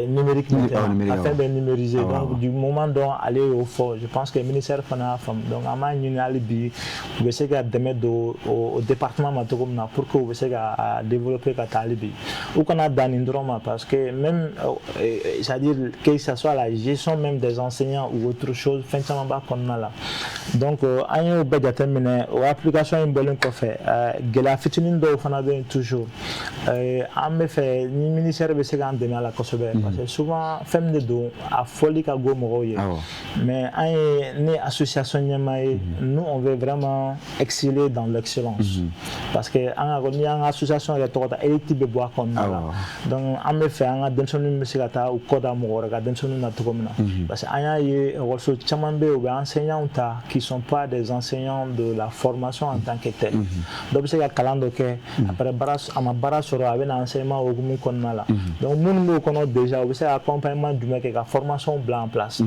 numérique maintenant, a fɛn bɛɛ numérisé. Donc du moment dont ale y'o fɔ, je pense que ministère fana y'a faamu. Donc an b'a ɲini hali bi, u bɛ se ka dɛmɛ don o département ma cogo min na pour que u bɛ se ka développer ka taa hali bi. U kana dan nin dɔrɔn ma, parce que même, c'est-à-dire que ça soit la gestion même des enseignants ou autre chose, fɛn caman b'a kɔnɔna la. Donc an y'o bɛɛ jateminɛ. O application in bɔlen kɔfɛ, gɛlɛya fitinin dɔw fana bɛ yen toujours. An bɛ fɛ ni ministère bɛ se k'an dɛmɛ a la kosɛbɛ, parce que souvent fɛn min de don, a fɔli ka go mɔgɔw ye. Mais an ye ne association ɲɛmaa ye, nous, on veut vraiment exceller dans l'excellence, parce que an ka, n'i y'an ka association yɛrɛ tɔgɔ ta, élite bɛ bɔ a kɔnɔna la. Donc an bɛ fɛ an ka denmisɛnninw bɛ se ka taa u kɔ da mɔgɔ wɛrɛ ka denmisɛnninw na cogo min na, parce que an y'a ye ekɔliso caman bɛ yen, u bɛ enseignants ta qui sont pas des enseignants de la formation en tant que tel. Dɔ bɛ se ka kalan dɔ kɛ, après baara, a ma baara sɔrɔ, a bɛ na enseignement hokumu kɔnɔna la. Donc minnu b'o kɔnɔ déjà, u bɛ se ka accompagnement jumɛn kɛ ka formation bila en place?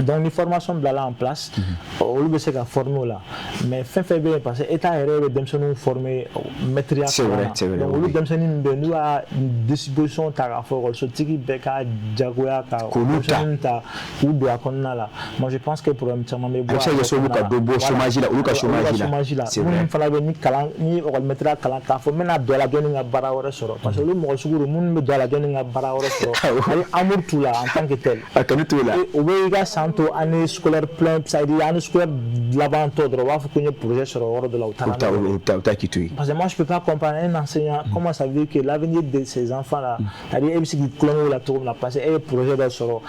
Donc ni formation bilala en place, olu bɛ se ka former o la. Mais fɛn fɛn bɛ yen, parce que état yɛrɛ bɛ denmisɛnninw former maîtrise kalan na. Donc olu denmisɛnnin min bɛ yen, n'u y'a disposition ta k'a fɔ ekɔlisotigi bɛɛ ka jagoya ka denmisɛnninw ta k'u don a kɔnɔna la, moi, je pense que problème caman bɛ bɔ a bɛ se ka kɛ sababu ka dɔ bɔ chômage la, olu ka chômage la. Minnu fana bɛ ni kalan ni ekɔli maître kalan, k'a fɔ n bɛna don a la dɔɔni ka baara wɛrɛ sɔrɔ, parce que olu mɔgɔ sugu don minnu bɛ don a la dɔɔni ka baara wɛrɛ sɔrɔ, hali amour t'u la en tant que tel. A kanu t'u la. U bɛ i ka san to année scolaire plein, c'est à dire année scolaire laban tɔ dɔrɔn, u b'a fɔ ko n ye projet sɔrɔ yɔrɔ dɔ la, u taara. U taa k'i to yen. Parce que moi, je peux pas comprendre un enseignant, comment ça veut dire que l'avenir de ces enfants là, c'est-à-dire e bɛ se k'i tulonkɛ o la cogo min na, parce que e ye projet dɔ sɔrɔ,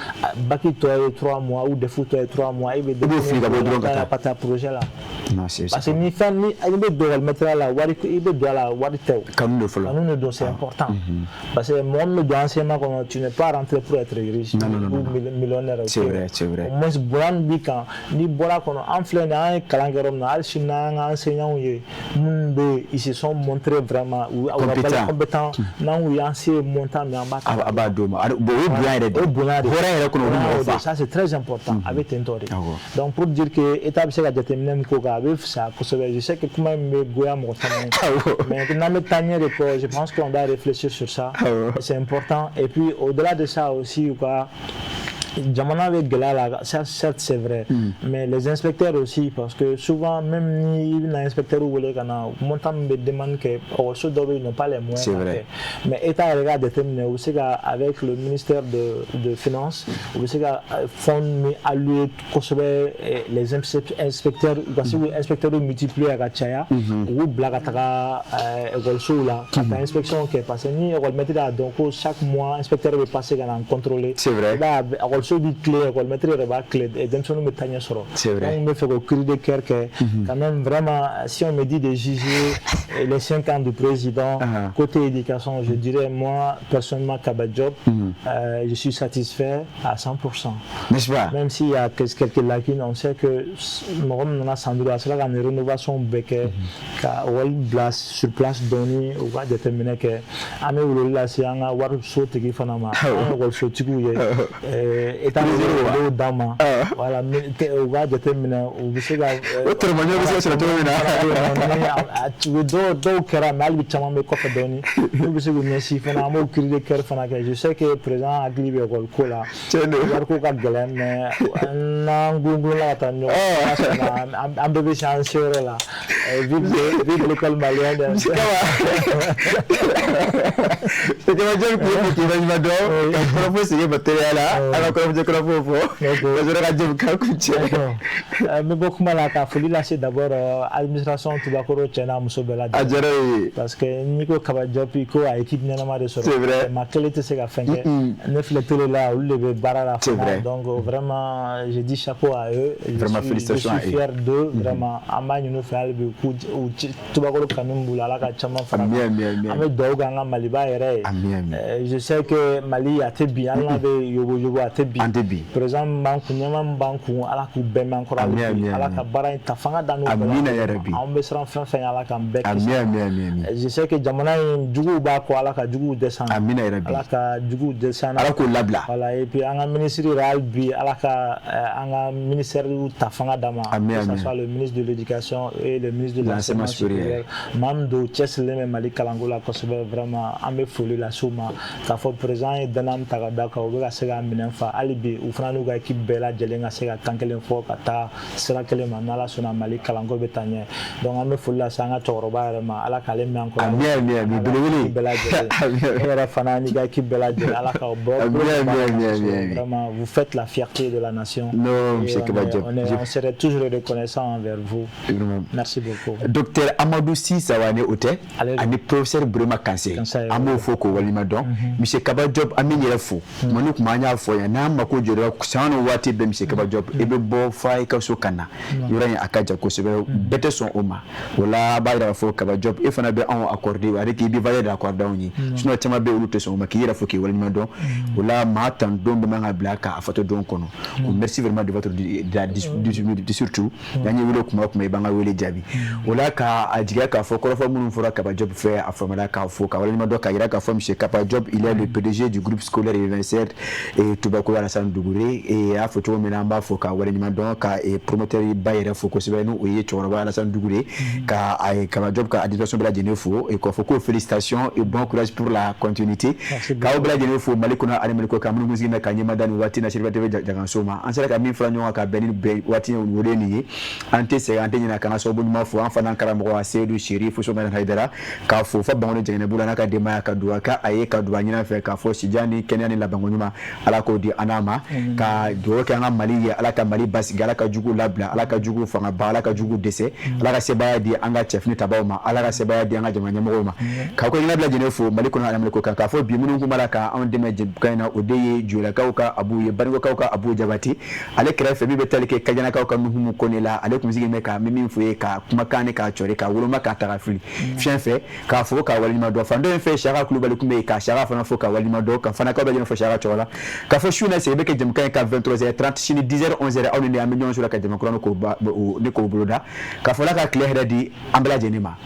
bac tɔ ye 3 mois ou DEF tɔ ye 3 mois, e bɛ i b'o fili ka bɔ dɔrɔn ka taa ka taa projet la. Non, c'est parce que ni fɛn ni i bɛ don ekɔli maître la, wari i bɛ don a la, wari tɛ o. Kanu de fɔlɔ. Kanu de don, c'est important, parce que mɔgɔ min bɛ don enseignement kɔnɔ, tu n'es pas rentré pour être riche. Non, non, non. Ou millionnaire. C'est vrai, c'est vrai. Au moins bonya min b'i kan n'i bɔra kɔnɔ, an filɛ nin ye, an ye kalan kɛ yɔrɔ min na, hali sini n'an ka enseignants ye minnu bɛ yen, ils se sont montrés vraiment compétents, compétents, n'an y'u ye se montant min, an b'a ta. A b'a d'o ma. Bon, o ye bonya yɛrɛ de. O ye bonya de. Hɔrɔnya yɛrɛ kɔnɔ, o bɛ mɔgɔ fa. Ça, c'est très important. A bɛ ten tɔ de. Donc pour dire que état bɛ se ka jateminɛ min k'o kan, a bɛ fisaya kosɛbɛ. Je sais que kuma in bɛ goya mɔgɔ caman ye, mais n'an bɛ taa ɲɛ de kɔ, je pense qu'on doit réfléchir sur ça, c'est important. Et puis au-delà de ça aussi, u ka jamana bɛ gɛlɛya la, certes, c'est vrai, mais les inspecteurs aussi, parce que souvent, même ni i bɛna inspecteur wele ka na, montant min bɛ demande kɛ, ekɔliso dɔw bɛ yen, ils n'ont pas les moyens. C'est vrai. Mais état yɛrɛ ka jateminɛ, u bɛ se ka, avec le ministère de finance, u bɛ se ka fonds min alloué kosɛbɛ les inspecteurs, u ka se k'u inspecteurs multiplier a ka caya, u k'u bila ka taga ekɔlisow la ka taa inspection kɛ, parce que ni école maître y'a dɔn ko chaque mois inspecteur bɛ passer ka na contrôler, c'est vrai, i b'a ye ekɔliso b'i tilen, école maître yɛrɛ b'a tilen, denmisɛnninw bɛ taa ɲɛ sɔrɔ. C'est vrai. Donc n bɛ fɛ k'o cri de cœur kɛ quand même vraiment. Si on me dit de juger les 5 ans du président côté éducation, je dirais, moi personnellement, Kaba Diop, je suis satisfait à 100%. N'est-ce pas? Même s'il y a quelques lacunes, on sait que mɔgɔ min nana san 5, a sera ka nin rénovation bɛɛ kɛ ka ekɔli bila sur place dɔɔni, u ka jateminɛ kɛ. An bɛ weleli lase an ka wariso tigi fana ma, an ye ekɔlisotigiw ye. État bɛ d'an ma, voilà, u b'a jateminɛ, u bɛ se ka o tɔrɔmɔɲɔ bɛ se ka sɔrɔ cogo min na. Dɔw dɔw kɛra, mais hali bi caman bɛ kɔfɛ dɔɔni. N'u bɛ se k'u ɲɛsin fana, an b'o cri de cœur fana kɛ. Je sais que président hakili bɛ école ko la, wariko ka gɛlɛn, mais n'an gulongulonna ka taa ɲɔgɔn fɛ, an bɛɛ bɛ se an seyɔrɔ la. Vive l'école malienne. Kaba Diop k'i fo k'i waleɲuman dɔn ka kɔrɔfɔ sigi ma teliya la, an ka kɔrɔfɔ kɔrɔfɔw fɔ ka sɔrɔ ka jɛmukan kuncɛ. N bɛ bɔ kuma la ka foli lase d'abord administration Tubakɔrɔ, cɛ n'a muso bɛɛ lajɛlen. A diyara ye. Parce que n'i ko Kaba Diop, i ko a équipe ɲɛnama de sɔrɔ. C'est vrai. Maa kelen tɛ se ka fɛn kɛ. Ne filɛ télé la, olu de bɛ baara la. C'est vrai. Donc vraiment, je dis chapeau à eux. Vraiment, félicitations Je suis fier d'eux, vraiment. An b'a ɲini u fɛ hali bi k'u Tubakɔrɔ kanu b'u la, Ala ka caman fara. An bɛ dugawu kɛ an ka Maliba yɛrɛ ye. Je sais que Mali a tɛ bin, hali n'a bɛ yoboyobo, a tɛ bin. An tɛ bin. Président min b'an kun, ɲɛmaa min b'an kun, Ala k'u bɛɛ mɛn an kɔrɔ hali bi. Ala ka baara in ta fanga d'an n'u bɛɛ la. Anw bɛ siran fɛn fɛn, Ala k'an bɛɛ kisi. Je sais que jamana in juguw b'a kɔ, Ala ka juguw dɛsɛ an na. Amina yarabi. Ala ka juguw dɛsɛ an na. Ala k'u labila. Voilà, et puis an ka ministre yɛrɛ, hali bi Ala ka an ka ministère ta fanga d'an ma. Que ce soit le ministre de l'éducation et le ministre de l'enseignement supérieur. Maa min don cɛsirilen bɛ Mali kalanko la kosɛbɛ, vraiment an bɛ foli lase u ma k'a fɔ président ye danaya min ta ka da kan, u bɛ ka se ka minɛn fa hali bi, u fana n'u ka équipe bɛɛ lajɛlen ka se ka kan kelen fɔ ka taa sira kelen ma. N'Ala sɔnna, Mali kalanko bɛ taa ɲɛ. Donc an bɛ foli lase an ka cɛkɔrɔba yɛrɛ ma, Ala k'ale mɛn an kɔrɔ. Ami ami ami, belebele. Bɛɛ lajɛlen, e yɛrɛ fana n'i ka équipe bɛɛ lajɛlen, Ala k'aw bɔ. Ami. Vraiment, vous faites la fierté de la nation. Non, monsieur Kaba Diop. On serait toujours reconnaissant envers vous. Merci beaucoup. Docteur Amadou Sy Sawane, o tɛ, ani professeur Burema Kanse, an b'o fo k'o waleɲuman dɔn. Monsieur Kaba Diop, an bɛ n yɛrɛ fo tuma ni tuma, an y'a fɔ yan, n'an mako jɔra san o waati bɛɛ, monsieur Kaba Diop, i bɛ bɔ fa i ka so ka na yɔrɔ in, a ka jan kosɛbɛ, bɛɛ tɛ sɔn o ma. O la a b'a yira k'a fɔ Kaba Diop, e fana bɛ anw accordé, ale k'i bɛ valeur accordé anw ye, sinon caman bɛ yen, olu tɛ sɔn o ma. K'i yɛrɛ fo k'i waleɲuman dɔn. O la maa tan don bɛɛ man ka bila k'a fatɔ don kɔnɔ. Merci vraiment de votre de surtout n'an ye wele kuma o kuma, i b'an ka wele jaabi. O la ka a jigiya k'a fɔ kɔrɔfɔ minnu fɔra Kaba Diop fɛ, a faamuna k'a fɔ ka waleɲuman dɔn, k'a yira k'a fɔ monsieur Kaba Diop, il est le PDG du groupe scolaire universitaire et Tubakɔrɔ Alassane Dugure. Et a fɔ cogo min na, an b'a fɔ ka waleɲuman dɔn, ka promoteur ba yɛrɛ fo kosɛbɛ, n'o ye cɛkɔrɔba Alassane Dugure, ka Kaba Diop ka administration bɛɛ lajɛlen fo et k'a fɔ ko félicitations et bon courage pour la continuité. K'aw bɛɛ lajɛlen fo Mali kɔnɔ ani Mali kɔ kan, minnu kun sigilen bɛ ka ɲɛma da nin waati na Seriba TV jaganso ma. An sera ka min fara ɲɔgɔn kan ka bɛn ni bɛn waati in wele nin ye, an tɛ sɛgɛn, an tɛ ɲinɛ k'an ka sababu ɲuman fo, an fana karamɔgɔ Seydou Chérif Somane Haidara, k'a fo fo Bankoni Jɛgɛnɛbu la n'a ka denbaya, ka dugawu k'a ye, ka dugawu ɲini a fɛ k'a fɔ sijan ni kɛnɛya ni labanko ɲuman, Ala k'o di an n'a ma, ka dugawu kɛ an ka Mali ye, Ala ka Mali basigi, Ala ka juguw labila, Ala ka juguw fanga ban, Ala ka juguw dɛsɛ, Ala ka sebaaya di an ka cɛfini tabaw ma, Ala ka sebaaya di an ka jamana ɲɛmɔgɔw ma. K'aw ko ɲɛna bɛɛ lajɛlen fo Mali kɔnɔ ani Mali kɔ kan, k'a fɔ bi minnu kun b'a la ka anw dɛmɛ jɛmukan in na, o de ye Jolakaw ka Abu ye, Banikɔkaw ka Abu Jabati, ale kɛrɛfɛ min bɛ tali kɛ Kajanakaw ka Nuhumu Kone la, ale kun sigilen bɛ ka min fɔ ye, ka kumakan ni k'a cɔri ka woloma k'a ta ka fili fiɲɛ fɛ, k'a fɔ k'a waleɲuman dɔn. Fan dɔ in fɛ, Saka Kulubali kun bɛ yen, ka Saka fana fo ka waleɲuman dɔn, ka fana k'aw bɛɛ lajɛlen fo Saka tɔgɔ la, k'a fɔ su in na segin bɛ kɛ jɛmukan in kan 23h30, sini 10h 11h, aw ni ne an bɛ ɲɔgɔn sɔrɔ ka jɛmukan kura k'o ne k'o boloda, k'a fɔ Ala ka tile hɛrɛ di an bɛɛ lajɛlen ma.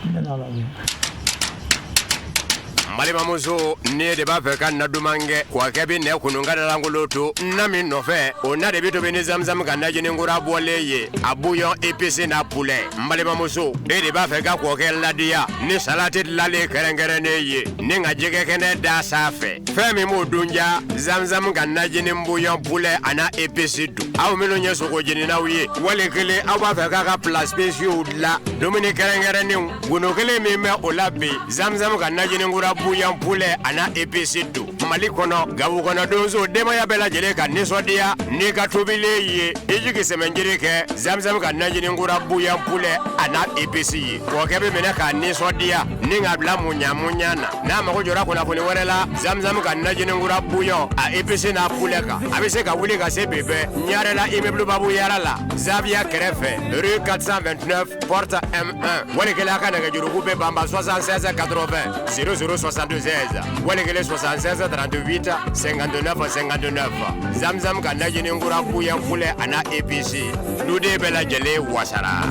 Balimamuso, ne de b'a fɛ ka na duman kɛ, kɔkɛ bɛ nɛ kunun ka dalankolon to na min nɔfɛ, o na de bɛ tobi ni zamzam ka najini kura bɔlen ye, a bouillon épice n'a poulet. N balimamuso, e de b'a fɛ ka kɔkɛ ladiya ni salati dilanlen kɛrɛnkɛrɛnnen ye, ni ka jɛgɛ kɛnɛ da sanfɛ, fɛn min b'o dun ja, zamzam ka najini bouillon poulet a n'a épice dun. Aw minnu ye sogo jeninaw ye, wali kelen aw b'a fɛ k'a ka plats spéciaux dilan, dumuni kɛrɛnkɛrɛnnenw, gundo kelen min bɛ o la bi, zamzam ka najini kura bouillon poulet a n'a épice dun. Mali kɔnɔ, Gawo kɔnɔ, donso denbaya bɛɛ lajɛlen ka nisɔndiya n'i ka tobilen ye, i jigi sɛmɛnjiri kɛ zamzam ka najini kura bouillon poulet a n'a épice ye. Kɔkɛ bɛ minɛ k'a nisɔndiya ni k'a bila muɲa muɲa na. N'a mago jɔra kunnafoni wɛrɛ la zamzam ka najini kura bouillon a épice n'a poulet kan, a bɛ se ka wuli ka se bi bɛɛ Ɲarela, immeuble Babu Yara la, Zaviya kɛrɛfɛ, rue 429 porte M1. Wali kelen a ka nɛgɛjuruku bɛ banba 76 80 00 76, wali kelen 76 38 59 59. Zamzam ka najini kura bouillon poulet a n'a épice, duden bɛɛ lajɛlen wasara.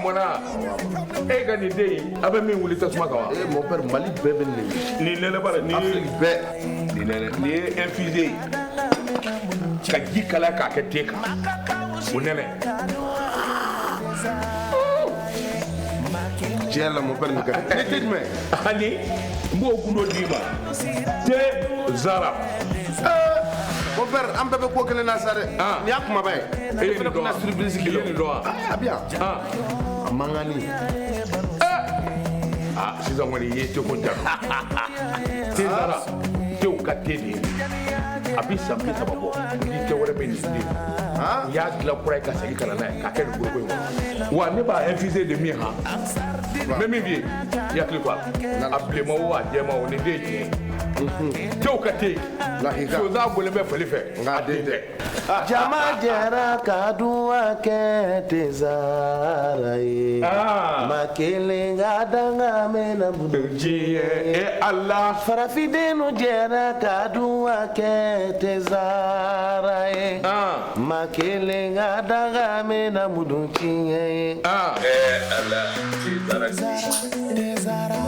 mɔnna. E ka nin den in, a bɛ min wuli tasuma kan wa? Eh mon père, Mali bɛɛ bɛ nin de. Nin nɛnɛ ba la, nin ye Afrique bɛɛ. Nin nɛnɛ, nin ye infusé ye. Ka ji kalaya k'a kɛ te kan. O nɛnɛ. Tiɲɛ yɛrɛ la mon père nin ka di. Ni te jumɛn? Ani n b'o gundo d'i ma. Te Zara. Mon père, an bɛɛ bɛ ko kelen na sa dɛ. Nin y'a kumaba ye. E ye Ne fana nin dɔn wa? bɛna surprise k'i I ye nin dɔn wa? A bɛ yan. A mankanni. Ah, sisan kɔni i ye teko ja. Te Zara, tew ka te de ye. A bɛ san 30 bɔ. Ni te wɛrɛ bɛ nin den. U y'a dilan kura ye ka segin ka na n'a ye k'a kɛ nin foroko in kɔnɔ. Wa ne b'a infuser de min han. N bɛ min f'i ye, i hakili to a la. A bilenman o a jɛman o, nin den ye tiɲɛ ye. Tew ka te. Sonsan bɔlen bɛ fali fɛ. A den tɛ. Jama jɛra ka duwa kɛ Tezara ye. Ma kelen ka danga mɛna diɲɛ e Ala. Farafindenw jɛra ka duwa kɛ Tezara ye. Ma kelen ka danga mɛna mudun tiɲɛ ye. Ala, Tezara. Tezara.